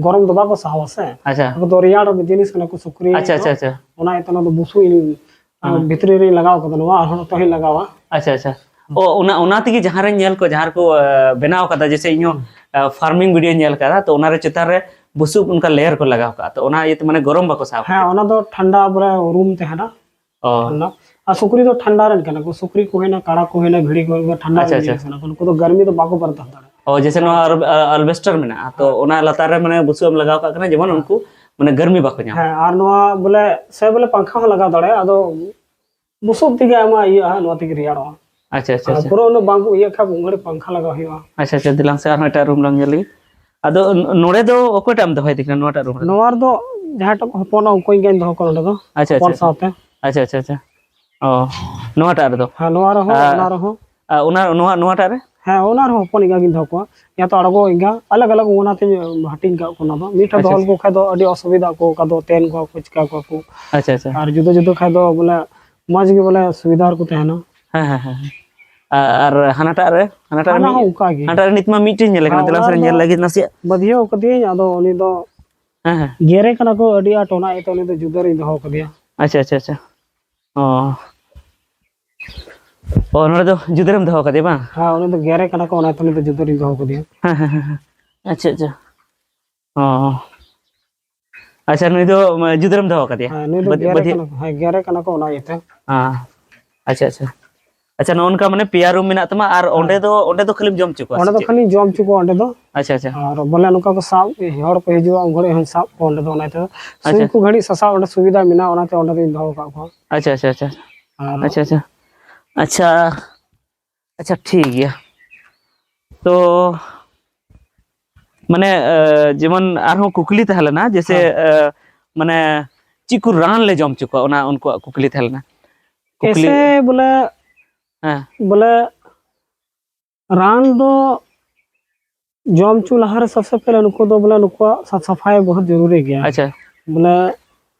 ᱜᱚᱨᱚᱢ ᱫᱚ ᱵᱟᱠᱚ ᱥᱟᱦᱟᱣᱟ ᱥᱮ᱾ ᱟᱪᱪᱷᱟ᱾ ᱱᱩᱠᱩ ᱫᱚ ᱨᱮᱭᱟᱲ ᱡᱤᱱᱤᱥ ᱠᱟᱱᱟ ᱠᱚ, ᱥᱩᱠᱨᱤ ᱟᱪᱪᱷᱟ, ᱟᱪᱪᱷᱟ, ᱦᱚᱸ᱾ ᱟᱪᱪᱷᱟ᱾ ᱚᱱᱟ ᱤᱭᱟᱹᱛᱮ ᱚᱱᱟ ᱫᱚ ᱵᱩᱥᱩᱵ ᱤᱧ, ᱦᱮᱸ᱾ ᱵᱷᱤᱛᱨᱤ ᱨᱤᱧ ᱞᱟᱜᱟᱣ ᱠᱟᱫᱟ, ᱱᱚᱣᱟ ᱟᱨᱦᱚᱸ ᱱᱚᱛᱮ ᱦᱚᱸᱧ ᱞᱟᱜᱟᱣᱟ᱾ ᱟᱪᱪᱷᱟ, ᱟᱪᱪᱷᱟ᱾ ᱚ, ᱚᱱᱟ, ᱚᱱᱟ ᱛᱮᱜᱮ ᱡᱟᱦᱟᱸ ᱨᱮᱧ ᱧᱮᱞ ᱠᱚᱣᱟ, ᱡᱟᱦᱟᱸ ᱨᱮᱠᱚ, ᱮ, ᱵᱮᱱᱟᱣ ᱠᱟᱫᱟ, ᱡᱮᱭᱥᱮ ᱤᱧ ᱦᱚᱸ, ᱦᱩᱸ᱾ ᱮ, farming video ᱧᱮᱞ ᱠᱟᱫᱟ, ᱛᱚ ᱚᱱᱟ ᱨᱮ ᱪᱮᱛᱟᱱ ᱨᱮ ᱵᱩᱥᱩᱵ ᱚᱱᱠᱟ layer ᱠᱚ ᱞᱟᱜᱟᱣ ᱠᱟᱜᱼᱟ, ᱛᱚ ᱚᱱᱟ ᱤᱭᱟᱹᱛᱮ ᱢᱟᱱᱮ ᱜᱚᱨᱚᱢ ᱵᱟᱠᱚ ᱥᱟᱦᱟᱣ ᱦᱮᱸ, ᱠᱟᱜᱼᱟ᱾ ᱚᱱᱟ ᱫᱚ ᱴᱷᱟᱱᱰᱟ ᱵᱚᱞᱮ ᱨᱩᱢ ᱛᱟᱦᱮᱱᱟ᱾ ᱚ᱾ ᱴᱷᱟᱱᱰᱟ᱾ ᱟᱨ ᱥᱩᱠᱨᱤ ᱫᱚ ᱴᱷᱟᱱᱰᱟ ᱨᱮᱱ ᱠᱟᱱᱟ ᱠᱚ, ᱥᱩᱠᱨᱤ ᱠᱚ ᱦᱩᱭᱱᱟ, ᱠᱟᱲᱟ ᱠᱚ ᱦᱩᱭᱱᱟ, ᱵᱷᱤᱲᱤ ᱠᱚ ᱦᱩᱭᱱᱟ, ᱴᱷᱟᱱᱰᱟ ᱟᱪᱪᱷᱟ, ᱨᱮᱱ ᱟᱪᱪᱷᱟ᱾ ᱡᱤᱱᱤᱥ ᱠᱟᱱᱟ ᱠᱚ, ᱱᱩᱠᱩ ᱫᱚ ᱜᱟᱨᱢᱤ ᱫᱚ ᱵᱟᱠᱚ ᱵᱟᱨᱫᱟᱥ ᱫᱟᱲᱮᱭᱟᱜᱼᱟ᱾ ᱚ, ᱡᱮᱭᱥᱮ ᱱᱚᱣᱟ ᱟᱨ ᱟᱞ-, ᱟ-, alvester ᱢᱮᱱᱟᱜᱼᱟ, ᱛᱚ ᱦᱮᱸ᱾ ᱚᱱᱟ ᱞᱟᱛᱟᱨ ᱨᱮ ᱢᱟᱱᱮ ᱵᱩᱥᱩᱵ ᱮᱢ ᱞᱟᱜᱟᱣ ᱠᱟᱜ ᱠᱟᱱᱟ, ᱡᱮᱢᱚᱱ ᱦᱮᱸ᱾ ᱩᱱᱠᱩ ᱢᱟᱱᱮ ᱜᱟᱨᱢᱤ ᱵᱟᱠᱚ ᱧᱟᱢᱟ᱾ ᱦᱮᱸ, ᱟᱨ ᱱᱚᱣᱟ ᱵᱚᱞᱮ ᱥᱮ ᱵᱚᱞᱮ ᱯᱟᱝᱠᱷᱟ ᱦᱚᱸ ᱞᱟᱜᱟᱣ ᱫᱟᱲᱮᱭᱟᱜᱼᱟ, ᱟᱫᱚ ᱵᱩᱥᱩᱵ ᱛᱮᱜᱮ ᱟᱭᱢᱟ ᱤᱭᱟᱹᱜᱼᱟ, ᱱᱚᱣᱟ ᱛᱮᱜᱮ ᱨᱮᱭᱟᱲᱚᱜᱼᱟ᱾ ᱟᱪᱪᱷᱟ, ᱟᱪᱪᱷᱟ, ᱟᱨ ᱟᱪᱪᱷᱟ᱾ ᱯᱩᱨᱟᱹ ᱩᱱᱟᱹᱜ ᱵᱟᱝ ᱠᱚ ᱤᱭᱟᱹᱜ ᱠᱷᱟᱱ ᱩᱱ ᱜᱷᱟᱹᱲᱤᱡ ᱯᱟᱝᱠᱷᱟ ᱞᱟᱜᱟᱣ ᱦᱩᱭᱩᱜᱼᱟ᱾ ᱟᱪᱪᱷᱟ, ᱟᱪᱪᱷᱟ, ᱫᱮᱞᱟᱝ ᱥᱮ ᱟᱨᱦᱚᱸ ᱮᱴᱟᱜ ᱨᱩᱢ ᱞᱟᱝ ᱧᱮᱞ ᱞᱮᱜᱮ᱾ ᱟᱫᱚ ᱱᱚ-, ᱱᱚᱰᱮ ᱫᱚ ᱚᱠᱚᱭᱴᱟᱜ ᱮᱢ ᱫᱚᱦᱚᱭᱮ ᱠᱟᱱᱟ ᱱᱚᱣᱟᱴᱟᱜ ᱨᱩᱢ ᱨᱮ? ᱱᱚᱣᱟ ᱨᱮᱫᱚ ᱡᱟᱦᱟᱸᱭ ᱴᱟᱜ ᱠᱚ ᱦᱚᱯᱚᱱᱟ ᱩᱱᱠᱩ ᱜᱮᱧ ᱫᱚᱦᱚ ᱠᱚᱣᱟ ᱱᱚᱰᱮ ᱫᱚ, ᱟᱪᱪᱷᱟ, ᱦᱚᱯᱚᱱ ᱟᱪᱪᱷᱟ, ᱟᱪᱪᱷᱟ᱾ ᱥᱟᱶᱛᱮ᱾ ᱟᱪᱪᱷᱟ, ᱟᱪᱪᱷᱟ, ᱟᱪᱪᱷᱟ᱾ ᱚ, ᱱᱚᱣᱟᱴᱟᱜ ᱨᱮᱫᱚ? ᱦᱮᱸ, ᱱᱚᱣᱟ ᱨᱮᱦᱚᱸ, ᱟᱨ ᱚᱱᱟ ᱨᱮᱦᱚᱸ᱾ ᱟᱨ ᱚᱱᱟ, ᱱᱚᱣᱟ, ᱱᱚᱣᱟᱴᱟᱜ ᱨᱮ? ᱦᱮᱸ, ᱚᱱᱟ ᱨᱮᱦᱚᱸ ᱦᱚᱯᱚᱱ ᱮᱸᱜᱟ ᱜᱤᱧ ᱫᱚᱦᱚ ᱠᱚᱣᱟ᱾ ᱭᱟ ᱛᱚ ᱟᱬᱜᱚ ᱮᱸᱜᱟ, ᱟᱞᱟᱜᱽ ᱟᱞᱟᱜᱽ ᱚᱱᱟᱛᱮᱧ ᱦᱟᱹᱴᱤᱧ ᱠᱟᱜ ᱠᱚᱣᱟ ᱚᱱᱟ ᱫᱚ᱾ ᱢᱤᱫ ᱴᱷᱮᱱ ᱟᱪᱪᱷᱟ, ᱫᱚᱦᱚ ᱟᱪᱪᱷᱟ᱾ ᱞᱮᱠᱚ ᱠᱷᱟᱡ ᱫᱚ ᱟᱹᱰᱤ ᱚᱥᱩᱵᱤᱫᱷᱟ ᱟᱠᱚ, ᱚᱠᱟ ᱫᱚ ᱛᱮᱱ ᱠᱚᱣᱟ ᱠᱚ, ᱪᱤᱠᱟ ᱠᱚᱣᱟ ᱠᱚ᱾ ᱟᱪᱪᱷᱟ, ᱟᱪᱪᱷᱟ᱾ ᱟᱨ ᱡᱩᱫᱟᱹ ᱡᱩᱫᱟᱹ ᱠᱷᱟᱡ ᱫᱚ ᱵᱚᱞᱮ ᱢᱚᱡᱽ ᱜᱮ ᱵᱚᱞᱮ ᱥᱩᱵᱤᱫᱷᱟ ᱨᱮᱠᱚ ᱛᱟᱦᱮᱱᱟ᱾ ᱦᱮᱸ, ᱦᱮᱸ, ᱦᱮᱸ, ᱦᱮᱸ᱾ ᱟ-, ᱟᱨ ᱦᱟᱱᱟᱴᱟᱜ ᱨᱮ? ᱦᱟᱱᱟᱴᱟᱜ ᱨᱮ ᱦᱟᱱᱟ ᱢᱤᱫ, ᱦᱚᱸ ᱚᱱᱠᱟ ᱜᱮ᱾ ᱦᱟᱱᱟᱴᱟᱜ ᱨᱮ ᱱᱤᱛ ᱢᱟ ᱢᱤᱫᱴᱮᱱ ᱧᱮᱞ ᱦᱮᱸ, ᱠᱟᱱᱟ, ᱫᱮᱞᱟ ᱚᱱᱟ ᱥᱮ ᱨᱮ ᱧᱮᱞ ᱨᱮᱫᱚ ᱞᱟᱹᱜᱤᱫ ᱱᱟᱥᱮᱭᱟᱜ᱾ ᱵᱟᱹᱫᱷᱭᱟᱹᱣ ᱠᱟᱫᱮᱭᱟᱹᱧ, ᱟᱫᱚ ᱩᱱᱤ ᱫᱚ ᱦᱮᱸ, ᱦᱮᱸ᱾ ᱜᱮᱨᱮ ᱠᱟᱱᱟ ᱠᱚ ᱟᱹᱰᱤ ᱟᱸᱴ, ᱚᱱᱟ ᱤᱭᱟᱹᱛᱮ ᱩᱱᱤ ᱫᱚ ᱡᱩᱫᱟᱹ ᱨᱤᱧ ᱫᱚᱦᱚ ᱠᱟᱫᱮᱭᱟ᱾ ᱟᱪᱪᱷᱟ, ᱟᱪᱪᱷᱟ, ᱟᱪᱪᱷᱟ᱾ ᱚ᱾ ᱚ, ᱱᱚᱰᱮ ᱫᱚ ᱡᱩᱫᱟᱹ ᱨᱮᱢ ᱫᱚᱦᱚ ᱠᱟᱫᱮᱭᱟ ᱵᱟᱝ? ᱦᱮᱸ, ᱩᱱᱤ ᱫᱚ ᱜᱮᱨᱮ ᱠᱟᱱᱟ ᱠᱚ, ᱚᱱᱟᱛᱮ ᱩᱱᱤ ᱫᱚ ᱡᱩᱫᱟᱹ ᱨᱤᱧ ᱫᱚᱦᱚ ᱠᱟᱫᱮᱭᱟ᱾ ᱦᱮᱸ, ᱦᱮᱸ, ᱦᱮᱸ, ᱦᱮᱸ᱾ ᱟᱪᱪᱷᱟ, ᱟᱪᱪᱷᱟ᱾ ᱚ᱾ ᱟᱪᱪᱷᱟ, ᱱᱩᱭ ᱫᱚ, ᱢᱟ, ᱡᱩᱫᱟᱹ ᱨᱮᱢ ᱫᱚᱦᱚ ᱠᱟᱫᱮᱭᱟ? ᱦᱮᱸ, ᱱᱩᱭ ᱫᱚ ᱵᱟᱹᱫᱽ-, ᱜᱮᱨᱮ ᱵᱟᱹᱫᱽᱭᱟᱹ-, ᱠᱟᱱᱟ ᱠᱚ, ᱦᱮᱸ, ᱜᱮᱨᱮ ᱠᱟᱱᱟ ᱠᱚ, ᱚᱱᱟ ᱤᱭᱟᱹᱛᱮ᱾ ᱦᱮᱸ᱾ ᱟᱪᱪᱷᱟ, ᱟᱪᱪᱷᱟ᱾ ᱟᱪᱪᱷᱟ, ᱱᱚᱜᱼᱚ ᱱᱚᱝᱠᱟ ᱢᱟᱱᱮ ᱯᱮᱭᱟ ᱨᱩᱢ ᱢᱮᱱᱟᱜ ᱛᱟᱢᱟ, ᱟᱨ ᱦᱮᱸ᱾ ᱚᱸᱰᱮ ᱫᱚ, ᱚᱸᱰᱮ ᱫᱚ ᱠᱷᱟᱹᱞᱤᱢ ᱡᱚᱢ ᱦᱚᱪᱚ ᱠᱚᱣᱟ ᱚᱸᱰᱮ ᱥᱮ ᱫᱚ ᱪᱮᱫ? ᱠᱷᱟᱹᱞᱤᱧ ᱡᱚᱢ ᱦᱚᱪᱚ ᱠᱚᱣᱟ ᱚᱸᱰᱮ ᱫᱚ᱾ ᱟᱪᱪᱷᱟ, ᱟᱪᱪᱷᱟ᱾ ᱟᱨ ᱵᱚᱞᱮ ᱱᱚᱝᱠᱟ ᱠᱚ ᱥᱟᱵ, ᱦᱚᱲ ᱠᱚ ᱦᱤᱡᱩᱜᱼᱟ, ᱩᱱ ᱜᱷᱟᱹᱲᱤᱡ ᱦᱚᱸᱧ ᱥᱟᱵ ᱠᱚᱣᱟ ᱚᱸᱰᱮ ᱫᱚ, ᱚᱱᱟ ᱤᱭᱟᱹᱛᱮ᱾ ᱟᱪᱪᱷᱟ᱾ ᱥᱩᱭ ᱠᱚ ᱜᱷᱟᱹᱲᱤᱡ ᱥᱟᱥᱟᱵ ᱚᱸᱰᱮ ᱥᱩᱵᱤᱫᱷᱟ ᱢᱮᱱᱟᱜᱼᱟ, ᱚᱱᱟᱛᱮ ᱚᱸᱰᱮ ᱫᱚᱧ ᱫᱚᱦᱚ ᱟᱠᱟᱫ ᱠᱚᱣᱟ᱾ ᱟᱪᱪᱷᱟ, ᱟᱪᱪᱷᱟ, ᱟᱪᱪᱷᱟ᱾ ᱟᱨ ᱟᱪᱪᱷᱟ, ᱟᱪᱪᱷᱟ᱾ ᱟᱪᱪᱷᱟ, ᱴᱷᱤᱠ ᱜᱮᱭᱟ᱾ ᱛᱚ, ᱢᱟᱱᱮ, ᱮ, ᱡᱮᱢᱚᱱ ᱟᱨᱦᱚᱸ ᱠᱩᱠᱞᱤ ᱛᱟᱦᱮᱸ ᱞᱮᱱᱟ, ᱡᱮᱭᱥᱮ, ᱦᱮᱸ᱾ ᱮ, ᱢᱟᱱᱮ, ᱪᱮᱫ ᱠᱚ ᱨᱟᱱ ᱞᱮ ᱡᱚᱢ ᱦᱚᱪᱚ ᱠᱚᱣᱟ, ᱚᱱᱟ ᱩᱱᱠᱩᱣᱟᱜ ᱠᱩᱠᱞᱤ ᱛᱟᱦᱮᱸ ᱞᱮᱱᱟ᱾ ᱠᱩᱠᱞᱤ᱾ ᱮᱥᱮ ᱵᱚᱞᱮ, ᱦᱮᱸ᱾ ᱵᱚᱞᱮ, ᱨᱟᱱ ᱫᱚ ᱡᱚᱢ ᱦᱚᱪᱚ ᱞᱟᱦᱟ ᱨᱮ ᱥᱚᱵᱥᱮ ᱯᱮᱦᱞᱮ ᱱᱩᱠᱩ ᱫᱚ ᱵᱚᱞᱮ ᱱᱩᱠᱩᱣᱟᱜ ᱥᱟᱯ ᱥᱟᱯᱷᱟᱭ ᱵᱚᱦᱩᱛ ᱡᱚᱨᱩᱨᱤ ᱜᱮᱭᱟ᱾ ᱟᱪᱪᱷᱟ᱾ ᱵᱚᱞᱮ,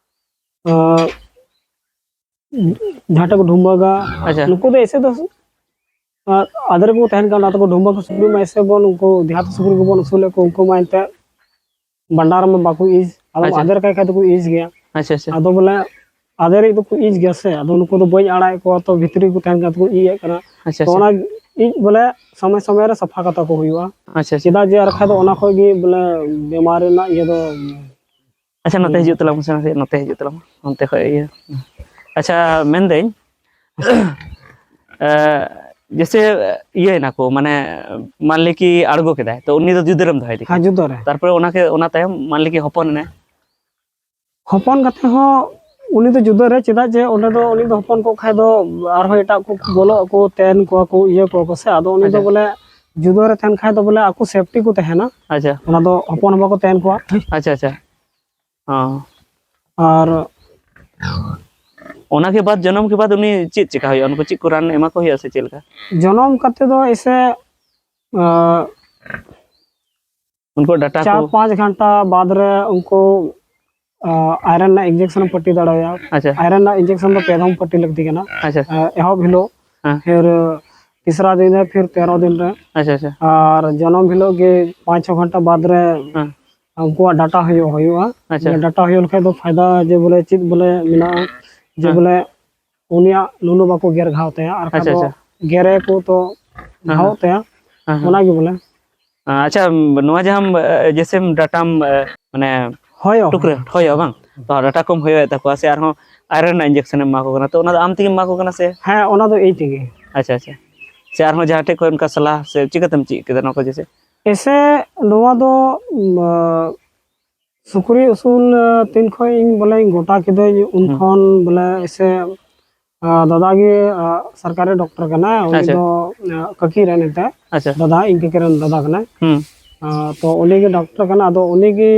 ᱟᱸ, ᱡᱟᱦᱟᱸ ᱴᱷᱮᱱ ᱠᱚ ᱰᱷᱩᱢᱵᱟᱹᱜᱟ, ᱟᱪᱪᱷᱟ᱾ ᱱᱩᱠᱩ ᱫᱚ ᱮᱥᱮ ᱫᱚ ᱟᱨ ᱟᱫᱮᱨ ᱠᱚ ᱛᱟᱦᱮᱱ ᱠᱟᱱᱟ, ᱚᱱᱟ ᱛᱮᱠᱚ ᱰᱷᱩᱢᱵᱟᱹ ᱠᱚ ᱥᱩᱠᱨᱤ ᱢᱟ ᱮᱥᱮ ᱵᱚᱱ, ᱩᱱᱠᱩ ᱫᱮᱦᱟᱛ ᱥᱩᱠᱨᱤ ᱠᱚᱵᱚᱱ ᱟᱹᱥᱩᱞᱮᱫ ᱠᱚ, ᱩᱱᱠᱩ ᱢᱟ ᱮᱱᱛᱮᱫ ᱵᱟᱱᱰᱟᱨ ᱢᱟ ᱵᱟᱠᱚ ᱤᱡ, ᱟᱫᱚ ᱟᱪᱪᱷᱟ᱾ ᱟᱫᱮᱨ ᱠᱟᱭ ᱠᱷᱟᱡ ᱫᱚᱠᱚ ᱤᱡ ᱜᱮᱭᱟ᱾ ᱟᱪᱪᱷᱟ, ᱟᱪᱪᱷᱟ᱾ ᱟᱫᱚ ᱵᱚᱞᱮ ᱟᱫᱮᱨ ᱤᱡ ᱫᱚᱠᱚ ᱤᱡ ᱜᱮᱭᱟ ᱥᱮ, ᱟᱫᱚ ᱱᱩᱠᱩ ᱫᱚ ᱵᱟᱹᱧ ᱟᱲᱟᱜᱮᱫ ᱠᱚᱣᱟ, ᱛᱚ ᱵᱷᱤᱛᱨᱤ ᱠᱚ ᱛᱟᱦᱮᱱ ᱠᱟᱱ ᱛᱮᱠᱚ ᱤᱡ ᱮᱫ ᱠᱟᱱᱟ᱾ ᱟᱪᱪᱷᱟ, ᱛᱚ ᱟᱪᱪᱷᱟ᱾ ᱚᱱᱟ ᱤᱡ ᱵᱚᱞᱮ ᱥᱚᱢᱚᱭ ᱥᱚᱢᱚᱭ ᱨᱮ ᱥᱟᱯᱷᱟ ᱠᱟᱛᱟ ᱠᱚ ᱦᱩᱭᱩᱜᱼᱟ᱾ ᱟᱪᱪᱷᱟ, ᱟᱪᱪᱷᱟ᱾ ᱪᱮᱫᱟᱜ ᱡᱮ ᱟᱨ ᱠᱷᱟᱡ ᱫᱚ ᱚᱱᱟ ᱠᱷᱚᱡ ᱜᱮ ᱵᱚᱞᱮ ᱵᱮᱢᱟᱨ ᱨᱮᱱᱟᱜ ᱤᱭᱟᱹ ᱫᱚ ᱟᱪᱪᱷᱟ, ᱱᱚᱛᱮ ᱦᱩᱸ᱾ ᱦᱤᱡᱩᱜ ᱛᱟᱞᱟᱝ ᱢᱮᱥᱮ, ᱱᱟᱥᱮ ᱱᱚᱛᱮ ᱦᱤᱡᱩᱜ ᱛᱟᱞᱟᱝ ᱢᱮ, ᱚᱱᱛᱮ ᱠᱷᱚᱡ ᱤᱭᱟᱹ᱾ ᱟᱪᱪᱷᱟ, ᱢᱮᱱᱫᱟᱹᱧ, ᱮ, ᱡᱮᱥᱮ ᱤᱭᱟᱹᱭᱮᱱᱟ ᱠᱚ, ᱢᱟᱱᱮ, ᱢᱟᱱᱞᱤ ᱠᱤ ᱟᱬᱜᱚ ᱠᱮᱫᱟᱭ, ᱛᱚ ᱩᱱᱤ ᱫᱚ ᱡᱩᱫᱟᱹ ᱨᱮᱢ ᱫᱚᱦᱚᱭᱮᱫᱮ ᱦᱮᱸ, ᱠᱟᱱᱟ᱾ ᱡᱩᱫᱟᱹ ᱨᱮ᱾ ᱛᱟᱨᱯᱚᱨᱮ ᱚᱱᱟ ᱠᱮ-, ᱚᱱᱟ ᱛᱟᱭᱚᱢ ᱢᱟᱱᱞᱤ ᱠᱤ ᱦᱚᱯᱚᱱ ᱮᱱᱟᱭ᱾ ᱦᱚᱯᱚᱱ ᱠᱟᱛᱮ ᱦᱚᱸ ᱩᱱᱤ ᱫᱚ ᱡᱩᱫᱟᱹ ᱨᱮ, ᱪᱮᱫᱟᱜ ᱡᱮ ᱚᱸᱰᱮ ᱫᱚ ᱩᱱᱤ ᱫᱚ ᱦᱚᱯᱚᱱ ᱠᱚᱜ ᱠᱷᱟᱡ ᱫᱚ ᱟᱨᱦᱚᱸ ᱮᱴᱟᱜ ᱠᱚ ᱵᱚᱞᱚᱜ ᱟᱠᱚ, ᱛᱮᱱ ᱠᱚᱣᱟ ᱠᱚ, ᱤᱭᱟᱹ ᱠᱚᱣᱟ ᱠᱚ ᱥᱮ, ᱟᱫᱚ ᱩᱱᱤ ᱫᱚ ᱟᱪᱪᱷᱟ᱾ ᱵᱚᱞᱮ ᱡᱩᱫᱟᱹ ᱨᱮ ᱛᱟᱦᱮᱱ ᱠᱷᱟᱡ ᱫᱚ ᱵᱚᱞᱮ ᱟᱠᱚ ᱥᱮᱯᱴᱤ ᱠᱚ ᱛᱟᱦᱮᱱᱟ᱾ ᱟᱪᱪᱷᱟ᱾ ᱚᱱᱟ ᱫᱚ ᱦᱚᱯᱚᱱ ᱦᱚᱸ ᱵᱟᱠᱚ ᱛᱟᱦᱮᱱ ᱠᱚᱣᱟ᱾ ᱟᱪᱪᱷᱟ, ᱟᱪᱪᱷᱟ᱾ ᱚ᱾ ᱟᱨ ᱚᱱᱟ ᱠᱮ ᱵᱟᱫ, ᱡᱚᱱᱚᱢ ᱠᱮ ᱵᱟᱫ ᱩᱱᱤ ᱪᱮᱫ ᱪᱮᱠᱟ ᱦᱩᱭᱩᱜᱼᱟ? ᱩᱱᱠᱩ ᱪᱮᱫ ᱠᱚ ᱨᱟᱱ ᱮᱢᱟ ᱠᱚ ᱦᱩᱭᱩᱜᱼᱟ ᱥᱮ ᱪᱮᱫ ᱞᱮᱠᱟ? ᱡᱚᱱᱚᱢ ᱠᱟᱛᱮ ᱫᱚ ᱮᱥᱮ, ᱟᱸ, ᱩᱱᱠᱩ ᱰᱟᱴᱟ ᱪᱟᱨ ᱠᱚ? ᱯᱟᱸᱪ ᱜᱷᱚᱱᱴᱟ ᱵᱟᱫ ᱨᱮ ᱩᱱᱠᱩ, ᱟᱸ, ᱟᱭᱨᱚᱱ ᱨᱮᱱᱟᱜ ᱤᱧᱡᱮᱠᱥᱚᱱ ᱮᱢ ᱯᱟᱹᱴᱤ ᱫᱟᱲᱮᱣᱟᱭᱟ᱾ ᱟᱪᱪᱷᱟ᱾ ᱟᱭᱨᱚᱱ ᱨᱮᱱᱟᱜ ᱤᱧᱡᱮᱠᱥᱚᱱ ᱫᱚ ᱯᱮ ᱫᱷᱟᱣ ᱯᱟᱹᱴᱤ ᱞᱟᱹᱠᱛᱤ ᱠᱟᱱᱟ᱾ ᱟᱪᱪᱷᱟ᱾ ᱟᱸ, ᱮᱦᱚᱵ ᱦᱤᱞᱳᱜ, ᱦᱮᱸ᱾ ᱯᱷᱤᱨ ᱛᱤᱥᱨᱟ ᱫᱤᱱ ᱨᱮ, ᱯᱷᱤᱨ ᱛᱮᱨᱚ ᱫᱤᱱ ᱨᱮ᱾ ᱟᱪᱪᱷᱟ, ᱟᱪᱪᱷᱟ᱾ ᱟᱨ ᱡᱚᱱᱚᱢ ᱦᱤᱞᱳᱜ ᱜᱮ ᱯᱟᱸᱪ ᱪᱷᱚ ᱜᱷᱚᱱᱴᱟ ᱵᱟᱫ ᱨᱮ ᱦᱮᱸ᱾ ᱩᱱᱠᱩᱣᱟᱜ ᱰᱟᱴᱟ ᱦᱩᱭᱩᱜ, ᱦᱩᱭᱩᱜᱼᱟ᱾ ᱟᱪᱪᱷᱟ᱾ ᱵᱚᱞᱮ ᱰᱟᱴᱟ ᱦᱩᱭᱩᱜ ᱞᱮᱠᱷᱟᱡ ᱫᱚ ᱯᱷᱟᱭᱫᱟ ᱡᱮ ᱵᱚᱞᱮ ᱪᱮᱫ ᱵᱚᱞᱮ ᱢᱮᱱᱟᱜᱼᱟ, ᱡᱮ ᱦᱮᱸ᱾ ᱵᱚᱞᱮ ᱩᱱᱤᱭᱟᱜ ᱞᱩᱞᱩ ᱵᱟᱠᱚ ᱜᱮᱨ ᱜᱷᱟᱣ ᱛᱟᱭᱟ, ᱟᱨ ᱠᱷᱟᱡ ᱟᱪᱪᱷᱟ, ᱫᱚ ᱟᱪᱪᱷᱟ᱾ ᱜᱮᱨᱮ ᱠᱚ ᱛᱚ ᱦᱮᱸ, ᱜᱷᱟᱣᱚᱜ ᱦᱮᱸ᱾ ᱛᱟᱭᱟ, ᱦᱮᱸ, ᱦᱮᱸ᱾ ᱚᱱᱟ ᱜᱮ ᱵᱚᱞᱮ᱾ ᱟᱪᱪᱷᱟ, ᱱᱚᱣᱟ ᱡᱟᱦᱟᱸᱢ, ᱡᱮᱥᱮᱢ ᱰᱟᱴᱟᱢ, ᱢᱟᱱᱮ ᱦᱳᱭ, ᱦᱳᱭ᱾ ᱴᱩᱠᱨᱟᱹ ᱦᱳᱭᱳᱜᱼᱟ ᱵᱟᱝ? ᱛᱚ ᱰᱟᱴᱟ ᱠᱚᱢ ᱦᱳᱭᱳᱭᱮᱫ ᱛᱟᱠᱚᱣᱟ ᱥᱮ ᱟᱨᱦᱚᱸ ᱟᱭᱨᱚᱱ ᱨᱮᱱᱟᱜ ᱤᱧᱡᱮᱠᱥᱚᱱ ᱮᱢ ᱮᱢᱟ ᱠᱚ ᱠᱟᱱᱟ, ᱛᱚ ᱚᱱᱟ ᱫᱚ ᱟᱢ ᱛᱮᱜᱮᱢ ᱮᱢᱟ ᱠᱚ ᱠᱟᱱᱟ ᱥᱮ? ᱦᱮᱸ, ᱚᱱᱟ ᱫᱚ ᱤᱧ ᱛᱮᱜᱮ᱾ ᱟᱪᱪᱷᱟ, ᱟᱪᱪᱷᱟ᱾ ᱥᱮ ᱟᱨᱦᱚᱸ ᱡᱟᱦᱟᱸ ᱴᱷᱮᱡ ᱠᱷᱚᱱ ᱚᱱᱠᱟ ᱥᱟᱞᱟ ᱥᱮ ᱪᱤᱠᱟᱹᱛᱮᱢ ᱪᱮᱫ ᱠᱮᱫᱟ ᱱᱚᱣᱟ ᱠᱚ ᱡᱮᱥᱮ? ᱮᱥᱮ ᱱᱚᱣᱟ ᱫᱚ, ᱩᱢ, ᱥᱩᱠᱨᱤ ᱟᱹᱥᱩᱞ, ᱟᱸ, ᱛᱤᱱ ᱠᱷᱚᱡ ᱤᱧ ᱵᱚᱞᱮᱧ ᱜᱚᱴᱟ ᱠᱤᱫᱟᱹᱧ, ᱩᱱ ᱦᱩᱸ᱾ ᱠᱷᱚᱱ ᱵᱚᱞᱮ ᱮᱥᱮ, ᱟᱸ, ᱫᱟᱫᱟ ᱜᱮ, ᱟᱸ, ᱥᱚᱨᱠᱟᱨᱤ ᱰᱚᱠᱴᱚᱨ ᱠᱟᱱᱟᱭ᱾ ᱩᱱᱤ ᱟᱪᱪᱷᱟ᱾ ᱫᱚ, ᱟᱸ, ᱠᱟᱹᱠᱤ ᱨᱮᱱ ᱮᱱᱛᱮ ᱟᱪᱪᱷᱟ᱾ ᱫᱟᱫᱟ, ᱤᱧ ᱠᱟᱹᱠᱤ ᱨᱮᱱ ᱫᱟᱫᱟ ᱠᱟᱱᱟᱭ᱾ ᱦᱩᱸ᱾ ᱟᱸ, ᱛᱚ ᱩᱱᱤ ᱜᱮ ᱰᱚᱠᱴᱚᱨ ᱠᱟᱱᱟ᱾ ᱟᱫᱚ ᱩᱱᱤ ᱜᱮ,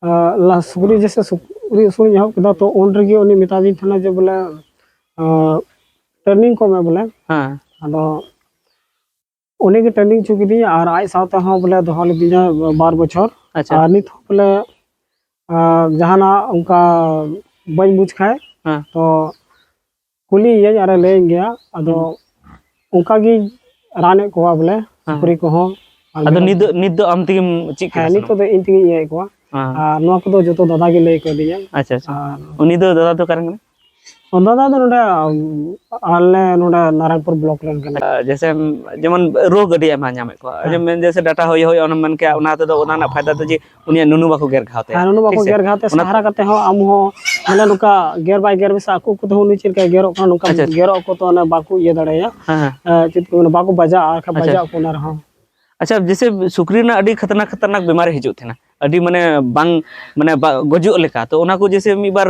ᱟᱸ, ᱞᱟ-, ᱥᱩᱠᱨᱤ ᱡᱮᱥᱮ ᱥᱩᱠᱨᱤ ᱟᱹᱥᱩᱞ ᱤᱧ ᱮᱦᱚᱵ ᱠᱮᱫᱟ, ᱛᱚ ᱩᱱ ᱨᱮᱜᱮ ᱩᱱᱤ ᱢᱮᱛᱟᱫᱤᱧ ᱛᱟᱦᱮᱱᱟ ᱡᱮ ᱵᱚᱞᱮ, ᱟᱸ, ᱴᱨᱮᱱᱤᱝ ᱠᱚ ᱮᱢᱟ ᱵᱚᱞᱮ᱾ ᱦᱮᱸ᱾ ᱟᱫᱚ ᱩᱱᱤ ᱜᱮ ᱴᱨᱮᱱᱤᱝ ᱦᱚᱪᱚ ᱠᱤᱫᱤᱧᱟ ᱟᱨ ᱟᱡ ᱥᱟᱶᱛᱮ ᱦᱚᱸ ᱵᱚᱞᱮ ᱫᱚᱦᱚ ᱞᱤᱫᱤᱧᱟ ᱵᱟᱨ ᱵᱚᱪᱷᱚᱨ᱾ ᱟᱪᱪᱷᱟ᱾ ᱟᱨ ᱱᱤᱛ ᱦᱚᱸ ᱵᱚᱞᱮ, ᱟᱨ ᱡᱟᱦᱟᱱᱟᱜ ᱚᱱᱠᱟ ᱵᱟᱹᱧ ᱵᱩᱡᱽ ᱠᱷᱟᱡ, ᱦᱮᱸ᱾ ᱛᱚ ᱠᱩᱞᱤᱭᱮᱭᱟᱹᱧ ᱟᱨᱮ ᱞᱟᱹᱭᱟᱹᱧ ᱜᱮᱭᱟ᱾ ᱟᱫᱚ ᱦᱩᱸ᱾ ᱚᱱᱠᱟ ᱜᱮ ᱨᱟᱱᱮᱫ ᱠᱚᱣᱟ ᱵᱚᱞᱮ, ᱦᱮᱸ᱾ ᱥᱩᱠᱨᱤ ᱠᱚᱦᱚᱸ᱾ ᱟᱨ ᱟᱫᱚ ᱢᱮᱨᱚᱢ ᱱᱤᱛ ᱫᱚ, ᱠᱚᱦᱚᱸ᱾ ᱱᱤᱛ ᱫᱚ ᱟᱢ ᱛᱮᱜᱮᱢ ᱪᱮᱫ ᱠᱮᱫᱟ ᱦᱮᱸ, ᱥᱟᱱᱟᱢ? ᱱᱤᱛᱚᱜ ᱫᱚ ᱤᱧ ᱛᱮᱜᱮᱧ ᱤᱭᱟᱹᱭᱮᱫ ᱠᱚᱣᱟ᱾ ᱦᱮᱸ᱾ ᱟᱨ ᱱᱚᱣᱟ ᱠᱚᱫᱚ ᱡᱚᱛᱚ ᱫᱟᱫᱟ ᱜᱮ ᱞᱟᱹᱭ ᱠᱟᱣᱫᱤᱧᱟ᱾ ᱟᱪᱪᱷᱟ, ᱟᱪᱪᱷᱟ᱾ ᱟᱨ ᱩᱱᱤ ᱫᱚ, ᱫᱟᱫᱟ ᱫᱚ ᱚᱠᱟᱨᱮᱱ ᱠᱟᱱᱟᱭ? ᱫᱟᱫᱟ ᱫᱚ ᱱᱚᱰᱮ, ᱟᱞᱮ ᱱᱚᱰᱮ ᱱᱟᱨᱟᱭᱚᱱᱯᱩᱨ ᱵᱞᱚᱠ ᱨᱮᱱ ᱠᱟᱱᱟᱭ᱾ ᱟᱨ ᱡᱮᱭᱥᱮ, ᱡᱮᱢᱚᱱ ᱨᱳᱜᱽ ᱟᱹᱰᱤ ᱟᱭᱢᱟ ᱧᱟᱢᱮᱫ ᱠᱚᱣᱟ᱾ ᱦᱮᱸ᱾ ᱡᱮᱢᱚᱱ ᱡᱮᱭᱥᱮ ᱰᱟᱴᱟ ᱦᱚᱭ ᱦᱚᱭ ᱚᱱᱮᱢ ᱢᱮᱱ ᱠᱮᱜᱼᱟ, ᱚᱱᱟ ᱛᱮᱫᱚ ᱚᱱᱟ ᱨᱮᱱᱟᱜ ᱯᱷᱟᱭᱫᱟ ᱫᱚ ᱡᱮ ᱩᱱᱤᱭᱟᱜ ᱱᱩᱱᱩ ᱵᱟᱠᱚ ᱜᱮᱨ ᱜᱷᱟᱣ ᱛᱟᱭᱟ᱾ ᱦᱮᱸ, ᱱᱩᱱᱩ ᱵᱟᱠᱚ ᱴᱷᱤᱠ ᱥᱮ? ᱜᱮᱨ ᱜᱷᱟᱣ ᱛᱮ ᱚᱱᱟ ᱥᱟᱦᱟᱨᱟ ᱠᱟᱛᱮ ᱦᱚᱸ ᱟᱢ ᱦᱚᱸ, ᱢᱟᱱᱮ, ᱱᱚᱝᱠᱟ ᱜᱮᱨ ᱵᱟᱭ ᱜᱮᱨ ᱢᱮᱥᱟ, ᱟᱠᱚ ᱠᱚᱛᱮ ᱦᱚᱸ ᱩᱱᱤ ᱪᱮᱫ ᱞᱮᱠᱟᱭ ᱜᱮᱨᱚᱜ ᱠᱟᱱᱟ, ᱱᱚᱝᱠᱟ ᱟᱪᱪᱷᱟ, ᱟᱪᱪᱷᱟ᱾ ᱜᱮᱨᱚᱜ ᱟᱠᱚ ᱛᱚ ᱚᱱᱮ ᱵᱟᱠᱚ ᱤᱭᱟᱹ ᱫᱟᱲᱮᱭᱟᱭᱟ᱾ ᱦᱮᱸ, ᱦᱮᱸ᱾ ᱮ, ᱪᱮᱫ ᱠᱚ ᱢᱮᱱᱟ, ᱵᱟᱠᱚ ᱵᱟᱡᱟᱜᱼᱟ, ᱟᱨ ᱠᱷᱟᱡ ᱟᱪᱪᱷᱟ᱾ ᱵᱟᱡᱟᱜ ᱟᱠᱚ ᱚᱱᱟ ᱨᱮᱦᱚᱸ᱾ ᱟᱪᱪᱷᱟ, ᱡᱮᱭᱥᱮ ᱥᱩᱠᱨᱤ ᱨᱮᱱᱟᱜ ᱟᱹᱰᱤ ᱠᱷᱟᱛᱟᱨᱱᱟᱠ, ᱠᱷᱟᱛᱟᱨᱱᱟᱠ ᱵᱤᱢᱟᱨᱤ ᱦᱤᱡᱩᱜ ᱛᱟᱦᱮᱱᱟ, ᱟᱹᱰᱤ, ᱢᱟᱱᱮ, ᱵᱟᱝ, ᱢᱟᱱᱮ, ᱵᱟ-, ᱜᱚᱡᱚᱜ ᱞᱮᱠᱟ, ᱛᱚ ᱚᱱᱟ ᱠᱚ ᱡᱮᱭᱥᱮ ᱢᱤᱫ ᱵᱟᱨ,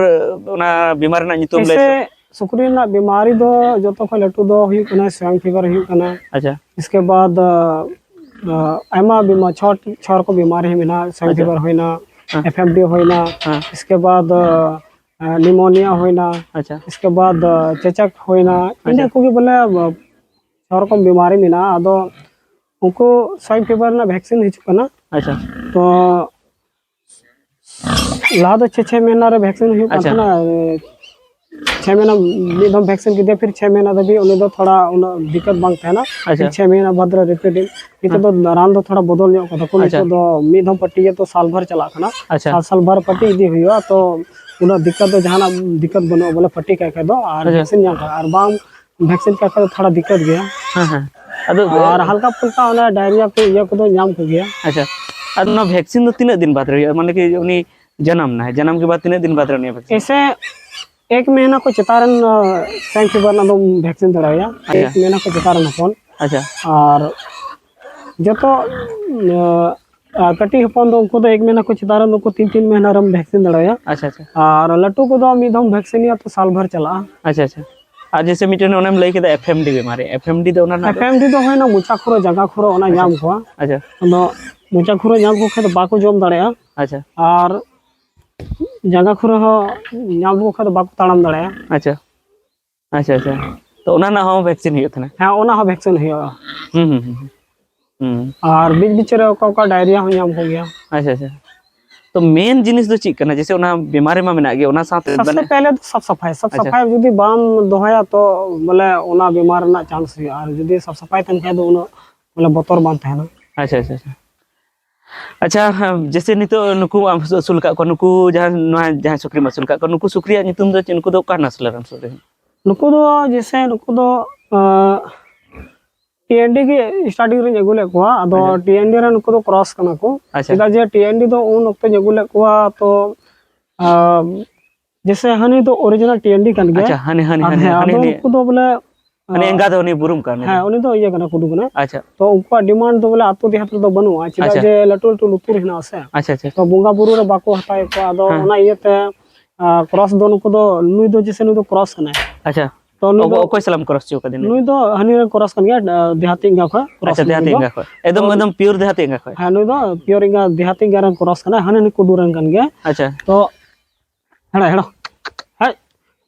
ᱚᱱᱟ ᱵᱤᱢᱟᱨ ᱨᱮᱱᱟᱜ ᱧᱩᱛᱩᱢ ᱞᱟᱹᱭ ᱮᱭᱥᱮ ᱛᱟᱵᱚᱱ᱾ ᱥᱩᱠᱨᱤ ᱨᱮᱱᱟᱜ ᱵᱤᱢᱟᱨᱤ ᱫᱚ ᱡᱚᱛᱚ ᱠᱷᱚᱱ ᱞᱟᱹᱴᱩ ᱫᱚ ᱦᱩᱭᱩᱜ ᱠᱟᱱᱟ swine fever ᱦᱩᱭᱩᱜ ᱠᱟᱱᱟ᱾ ᱟᱪᱪᱷᱟ᱾ ᱤᱥᱠᱮ ᱵᱟᱫ, ᱟ, ᱟᱭᱢᱟ ᱵᱤᱢᱟᱨ, ᱪᱷᱚ, ᱪᱷᱚ ᱨᱚᱠᱚᱢ ᱵᱤᱢᱟᱨᱤ ᱢᱮᱱᱟᱜᱼᱟ᱾ Swine ᱟᱪᱪᱷᱟ᱾ Fever ᱦᱩᱭᱱᱟ, ᱦᱮᱸ᱾ F M D ᱦᱩᱭᱱᱟ, ᱦᱮᱸ᱾ ᱤᱥᱠᱮ ᱵᱟᱫ, ᱟ, pneumonia ᱦᱩᱭᱱᱟ, ᱟᱪᱪᱷᱟ᱾ ᱤᱥᱠᱮ ᱵᱟᱫ, ᱟ, ᱪᱮᱪᱟᱠ ᱦᱩᱭᱱᱟ, ᱤᱱᱟᱹ ᱟᱪᱪᱷᱟ᱾ ᱠᱚᱜᱮ ᱵᱚᱞᱮ, ᱟ, ᱪᱷᱚ ᱨᱚᱠᱚᱢ ᱵᱤᱢᱟᱨᱤ ᱢᱮᱱᱟᱜᱼᱟ᱾ ᱟᱫᱚ ᱩᱱᱠᱩ swine fever ᱨᱮᱱᱟᱜ vaccine ᱦᱤᱡᱩᱜ ᱠᱟᱱᱟ᱾ ᱟᱪᱪᱷᱟ᱾ ᱛᱚ ᱞᱟᱦᱟ ᱫᱚ ᱪᱷᱮ, ᱪᱷᱮ ᱢᱟᱹᱦᱱᱟᱹ ᱨᱮ vaccine ᱦᱩᱭᱩᱜ ᱠᱟᱱ ᱟᱪᱪᱷᱟ᱾ ᱛᱟᱦᱮᱱᱟ᱾ ᱪᱷᱮ ᱢᱟᱹᱦᱱᱟᱹ ᱢᱤᱫ ᱫᱷᱟᱣ vaccine ᱠᱮᱫᱮᱭᱟ, ᱯᱷᱤᱨ ᱪᱷᱮ ᱢᱟᱹᱦᱱᱟᱹ ᱫᱷᱟᱹᱵᱤᱡ ᱩᱱᱤ ᱫᱚ ᱛᱷᱚᱲᱟ ᱩᱱᱟᱹᱜ ᱫᱤᱠᱠᱟᱛ ᱵᱟᱝ ᱛᱟᱦᱮᱱᱟ᱾ ᱟᱪᱪᱷᱟ᱾ ᱯᱷᱤᱨ ᱪᱷᱮ ᱢᱟᱹᱦᱱᱟᱹ ᱵᱟᱫᱽ ᱨᱮ repeat ᱤᱧ, ᱱᱤᱛᱚᱜ ᱦᱮᱸ᱾ ᱫᱚ ᱨᱟᱱ ᱫᱚ ᱛᱷᱚᱲᱟ ᱵᱚᱫᱚᱞ ᱧᱚᱜ ᱠᱟᱫᱟ ᱠᱚ᱾ ᱟᱪᱪᱷᱟ᱾ ᱱᱤᱛᱚᱜ ᱫᱚ ᱢᱤᱫ ᱫᱷᱟᱣ ᱯᱟᱹᱴᱤ ᱜᱮ ᱛᱚ ᱥᱟᱞ ᱵᱷᱟᱨ ᱪᱟᱞᱟᱜ ᱠᱟᱱᱟ᱾ ᱟᱪᱪᱷᱟ᱾ ᱥᱟᱞ, ᱥᱟᱞ ᱵᱷᱟᱨ ᱯᱟᱹᱴᱤ ᱤᱫᱤ ᱦᱩᱭᱩᱜᱼᱟ, ᱛᱚ ᱩᱱᱟᱹᱜ ᱫᱤᱠᱠᱟᱛ ᱫᱚ ᱡᱟᱦᱟᱱᱟᱜ ᱫᱤᱠᱠᱟᱛ ᱵᱟᱹᱱᱩᱜᱼᱟ ᱵᱚᱞᱮ, ᱯᱟᱹᱴᱤ ᱠᱟᱜ ᱠᱷᱟᱡ ᱫᱚ᱾ ᱟᱨ ᱟᱪᱪᱷᱟ᱾ Vaccine ᱧᱟᱢ ᱠᱷᱟᱡ, ᱟᱨ ᱵᱟᱝ vaccine ᱠᱟᱜ ᱠᱷᱟᱡ ᱫᱚ ᱛᱷᱚᱲᱟ ᱫᱤᱠᱠᱟᱛ ᱜᱮᱭᱟ᱾ ᱦᱮᱸ, ᱦᱮᱸ᱾ ᱟᱫᱚ ᱟᱨ ᱦᱟᱞᱠᱟ ᱯᱩᱞᱠᱟ ᱚᱱᱟ diarrhea ᱠᱚ ᱤᱭᱟᱹ ᱠᱚᱫᱚ ᱧᱟᱢ ᱠᱚᱜᱮᱭᱟ᱾ ᱟᱪᱪᱷᱟ᱾ ᱟᱨ ᱱᱚᱣᱟ vaccine ᱫᱚ ᱛᱤᱱᱟᱹᱜ ᱫᱤᱱ ᱵᱟᱫᱽ ᱨᱮ ᱦᱩᱭᱩᱜᱼᱟ? ᱢᱟᱱᱮ ᱠᱤ ᱩᱱᱤ ᱡᱟᱱᱟᱢ ᱱᱟᱭ, ᱡᱟᱱᱟᱢ ᱠᱮ ᱵᱟᱫᱽ ᱛᱤᱱᱟᱹᱜ ᱫᱤᱱ ᱵᱟᱫᱽ ᱨᱮ ᱩᱱᱤᱭᱟᱜ vaccine? ᱮᱥᱮ ᱮᱠ ᱢᱟᱹᱦᱱᱟᱹ ᱠᱚ ᱪᱮᱛᱟᱱ ᱨᱮᱱ, ᱟ, swine fever ᱨᱮᱱᱟᱜ ᱫᱚᱢ vaccine ᱫᱟᱲᱮᱣᱟᱭᱟ᱾ ᱟᱪᱪᱷᱟ᱾ ᱮᱠ ᱢᱟᱹᱦᱱᱟᱹ ᱠᱚ ᱪᱮᱛᱟᱱ ᱨᱮᱱ ᱦᱚᱯᱚᱱ᱾ ᱟᱪᱪᱷᱟ᱾ ᱟᱨ ᱡᱚᱛᱚ, ᱟ, ᱟ, ᱠᱟᱹᱴᱤᱡ ᱦᱚᱯᱚᱱ ᱫᱚ ᱩᱱᱠᱩ ᱫᱚ ᱮᱠ ᱢᱟᱹᱦᱱᱟᱹ ᱠᱚ ᱪᱮᱛᱟᱱ ᱨᱮ ᱩᱱᱠᱩ ᱛᱤᱱ, ᱛᱤᱱ ᱢᱟᱹᱦᱱᱟᱹ ᱨᱮᱢ vaccine ᱫᱟᱲᱮᱣᱟᱭᱟ᱾ ᱟᱪᱪᱷᱟ, ᱟᱪᱪᱷᱟ᱾ ᱟᱨ ᱞᱟᱹᱴᱩ ᱠᱚᱫᱚ ᱢᱤᱫ ᱫᱷᱟᱣ vaccine ᱦᱩᱭᱩᱜᱼᱟ ᱛᱚ ᱥᱟᱞ ᱵᱷᱟᱨ ᱪᱟᱞᱟᱜᱼᱟ᱾ ᱟᱪᱪᱷᱟ, ᱟᱪᱪᱷᱟ᱾ ᱟᱨ ᱡᱮᱭᱥᱮ ᱢᱤᱫᱴᱮᱱ ᱚᱱᱮᱢ ᱞᱟᱹᱭ ᱠᱮᱫᱟ F M D ᱵᱤᱢᱟᱨᱤ, F M D ᱫᱚ ᱚᱱᱟ ᱨᱮᱱᱟᱜ ᱫᱚ? F M D ᱫᱚ ᱦᱩᱭᱱᱟ ᱢᱚᱪᱟ ᱠᱷᱩᱨᱟᱹ, ᱡᱟᱸᱜᱟ ᱠᱷᱩᱨᱟᱹ ᱚᱱᱟ ᱟᱪᱪᱷᱟ᱾ ᱧᱟᱢ ᱠᱚᱣᱟ᱾ ᱟᱪᱪᱷᱟ᱾ ᱟᱫᱚ ᱢᱚᱪᱟ ᱠᱷᱩᱨᱟᱹ ᱧᱟᱢ ᱠᱚ ᱠᱷᱟᱡ ᱫᱚ ᱵᱟᱠᱚ ᱡᱚᱢ ᱫᱟᱲᱮᱭᱟᱜᱼᱟ᱾ ᱟᱪᱪᱷᱟ᱾ ᱟᱨ ᱡᱟᱸᱜᱟ ᱠᱷᱩᱨᱟᱹ ᱦᱚᱸ ᱧᱟᱢ ᱞᱮᱠᱚ ᱠᱷᱟᱡ ᱫᱚ ᱵᱟᱠᱚ ᱛᱟᱲᱟᱢ ᱫᱟᱲᱮᱭᱟᱜᱼᱟ᱾ ᱟᱪᱪᱷᱟ, ᱟᱪᱪᱷᱟ, ᱟᱪᱪᱷᱟ᱾ ᱛᱚ ᱚᱱᱟ ᱨᱮᱱᱟᱜ ᱦᱚᱸ vaccine ᱦᱩᱭᱩᱜ ᱛᱟᱦᱮᱱᱟ? ᱦᱮᱸ, ᱚᱱᱟ ᱦᱚᱸ vaccine ᱦᱩᱭᱩᱜᱼᱟ᱾ ᱦᱩᱸ, ᱦᱩᱸ, ᱦᱩᱸ, ᱦᱩᱸ᱾ ᱦᱩᱸ᱾ ᱟᱨ ᱵᱤᱪ ᱵᱤᱪ ᱨᱮ ᱚᱠᱟ ᱚᱠᱟ diarrhea ᱦᱚᱸ ᱧᱟᱢ ᱠᱚᱜᱮᱭᱟ᱾ ᱟᱪᱪᱷᱟ, ᱟᱪᱪᱷᱟ᱾ ᱛᱚ ᱢᱮᱱ ᱡᱤᱱᱤᱥ ᱫᱚ ᱪᱮᱫ ᱠᱟᱱᱟ? ᱡᱮᱭᱥᱮ ᱚᱱᱟ ᱵᱤᱢᱟᱨᱤ ᱢᱟ ᱢᱮᱱᱟᱜ ᱜᱮ, ᱚᱱᱟ ᱥᱟᱶᱛᱮ ᱥᱚᱵᱥᱮ ᱢᱟᱱᱮ ᱯᱮᱦᱞᱮ ᱫᱚ ᱥᱟᱯ ᱥᱟᱯᱷᱟᱭ, ᱥᱟᱯ ᱟᱪᱪᱷᱟ᱾ ᱥᱟᱯᱷᱟᱭ ᱡᱩᱫᱤ ᱵᱟᱢ ᱫᱚᱦᱚᱭᱟ ᱛᱚ ᱵᱚᱞᱮ ᱚᱱᱟ ᱵᱤᱢᱟᱨ ᱨᱮᱱᱟᱜ ᱪᱟᱱᱥ ᱦᱩᱭᱩᱜᱼᱟ, ᱟᱨ ᱡᱩᱫᱤ ᱥᱟᱯ ᱥᱟᱯᱷᱟᱭ ᱛᱟᱦᱮᱱ ᱠᱷᱟᱡ ᱫᱚ ᱩᱱᱟᱹᱜ ᱵᱚᱞᱮ ᱵᱚᱛᱚᱨ ᱵᱟᱝ ᱛᱟᱦᱮᱱᱟ᱾ ᱟᱪᱪᱷᱟ, ᱟᱪᱪᱷᱟ, ᱟᱪᱪᱷᱟ᱾ ᱟᱪᱪᱷᱟ, ᱦᱮᱸ, ᱡᱮᱭᱥᱮ ᱱᱤᱛᱚᱜ ᱱᱩᱠᱩ ᱟᱢ ᱟᱹᱥᱩᱞ ᱟᱠᱟᱫ ᱠᱚᱣᱟ, ᱱᱩᱠᱩ ᱡᱟᱦᱟᱸ, ᱱᱚᱣᱟ ᱡᱟᱦᱟᱸ ᱥᱩᱠᱨᱤᱢ ᱟᱹᱥᱩᱞ ᱟᱠᱟᱫ ᱠᱚᱣᱟ, ᱱᱩᱠᱩ ᱥᱩᱠᱨᱤᱭᱟᱜ ᱧᱩᱛᱩᱢ ᱫᱚ ᱪᱮᱫ? ᱱᱩᱠᱩ ᱫᱚ ᱚᱠᱟ ᱱᱟᱥᱞ ᱨᱮᱱ ᱥᱩᱠᱨᱤ? ᱱᱩᱠᱩ ᱫᱚ ᱡᱮᱭᱥᱮ ᱱᱩᱠᱩ ᱫᱚ, ᱟᱸ, ᱴᱤ ᱮᱱ ᱰᱤ ᱜᱮ starting ᱨᱤᱧ ᱟᱹᱜᱩ ᱞᱮᱫ ᱠᱚᱣᱟ᱾ ᱟᱫᱚ ᱟᱪᱪᱷᱟ᱾ ᱴᱤ ᱮᱱ ᱰᱤ ᱨᱮ ᱱᱩᱠᱩ ᱫᱚ ᱠᱨᱚᱥ ᱠᱟᱱᱟ ᱠᱚ᱾ ᱟᱪᱪᱷᱟ᱾ ᱪᱮᱫᱟᱜ ᱡᱮ ᱴᱤ ᱮᱱ ᱰᱤ ᱫᱚ ᱩᱱ ᱚᱠᱛᱚᱧ ᱟᱹᱜᱩ ᱞᱮᱫ ᱠᱚᱣᱟ, ᱛᱚ, ᱟᱸ, ᱡᱮᱭᱥᱮ ᱦᱟᱹᱱᱤ ᱫᱚ original ᱴᱤ ᱮᱱ ᱰᱤ ᱠᱟᱱ ᱜᱮᱭᱟ᱾ ᱟᱪᱪᱷᱟ, ᱦᱟᱹᱱᱤ, ᱦᱟᱹᱱᱤ, ᱟᱨ ᱦᱟᱹᱱᱤ, ᱦᱮᱸ, ᱦᱟᱹᱱᱤ ᱟᱫᱚ ᱱᱤᱭᱟᱹ᱾ ᱩᱱᱠᱩ ᱫᱚ ᱵᱚᱞᱮ, ᱦᱟᱹᱱᱤ ᱟᱸ, ᱮᱸᱜᱟ ᱫᱚ ᱩᱱᱤ ᱵᱩᱨᱩᱢ ᱠᱟᱱ ᱦᱮᱸ, ᱩᱱᱤ ᱫᱚ ᱤᱭᱟᱹ ᱠᱟᱱᱟ, ᱠᱩᱰᱩ ᱠᱟᱱᱟ᱾ ᱟᱪᱪᱷᱟ᱾ ᱛᱚ ᱩᱱᱠᱩᱣᱟᱜ demand ᱫᱚ ᱵᱚᱞᱮ ᱟᱹᱛᱩ ᱫᱮᱦᱟᱛ ᱨᱮᱫᱚ ᱵᱟᱹᱱᱩᱜᱼᱟ, ᱪᱮᱫᱟᱜ ᱟᱪᱪᱷᱟ᱾ ᱡᱮ ᱞᱟᱹᱴᱩ ᱞᱟᱹᱴᱩ ᱞᱩᱛᱩᱨ ᱦᱮᱱᱟᱜᱼᱟ ᱥᱮ᱾ ᱟᱪᱪᱷᱟ, ᱟᱪᱪᱷᱟ᱾ ᱛᱚ ᱵᱚᱸᱜᱟ ᱵᱩᱨᱩ ᱨᱮ ᱵᱟᱠᱚ ᱦᱟᱛᱟᱣᱮᱫ ᱠᱚᱣᱟ, ᱟᱫᱚ ᱦᱮᱸ᱾ ᱚᱱᱟ ᱤᱭᱟᱹᱛᱮ, ᱟᱸ, ᱠᱨᱚᱥ ᱫᱚ ᱱᱩᱠᱩ ᱫᱚ, ᱱᱩᱭ ᱫᱚ ᱡᱮᱭᱥᱮ ᱱᱩᱭ ᱫᱚ ᱠᱨᱚᱥ ᱠᱟᱱᱟᱭ᱾ ᱟᱪᱪᱷᱟ᱾ ᱛᱚ ᱱᱩᱭ ᱚᱠᱚ-, ᱫᱚ, ᱚᱠᱚᱭ ᱥᱟᱞᱟᱜ ᱮᱢ ᱠᱨᱚᱥ ᱦᱚᱪᱚ ᱠᱟᱫᱮ ᱱᱩᱭ? ᱱᱩᱭ ᱫᱚ ᱦᱟᱹᱱᱤ ᱨᱮᱱ ᱠᱨᱚᱥ ᱠᱟᱱ ᱜᱮᱭᱟ, ᱟᱸ, ᱫᱮᱦᱟᱛᱤ ᱮᱸᱜᱟ ᱠᱷᱚᱱ ᱠᱨᱚᱥ ᱟᱪᱪᱷᱟ, ᱠᱟᱱᱟ ᱱᱩᱭ ᱫᱮᱦᱟᱛᱤ ᱫᱚ᱾ ᱮᱸᱜᱟ ᱠᱷᱚᱱ᱾ ᱮᱠᱫᱚᱢ, ᱛᱚ ᱮᱠᱫᱚᱢ pure ᱫᱮᱦᱟᱛᱤ ᱮᱸᱜᱟ ᱠᱷᱚᱱ᱾ ᱦᱮᱸ, ᱱᱩᱭ ᱫᱚ pure ᱮᱸᱜᱟ, ᱫᱮᱦᱟᱛᱤ ᱮᱸᱜᱟ ᱨᱮᱱ ᱠᱨᱚᱥ ᱠᱟᱱᱟᱭ, ᱦᱟᱹᱱᱤ, ᱦᱟᱹᱱᱤ ᱠᱩᱰᱩ ᱨᱮᱱ ᱠᱟᱱ ᱜᱮᱭᱟ᱾ ᱟᱪᱪᱷᱟ᱾ ᱛᱚ, ᱦᱮᱲᱟ, ᱦᱮᱲᱟ᱾ ᱦᱮᱡ᱾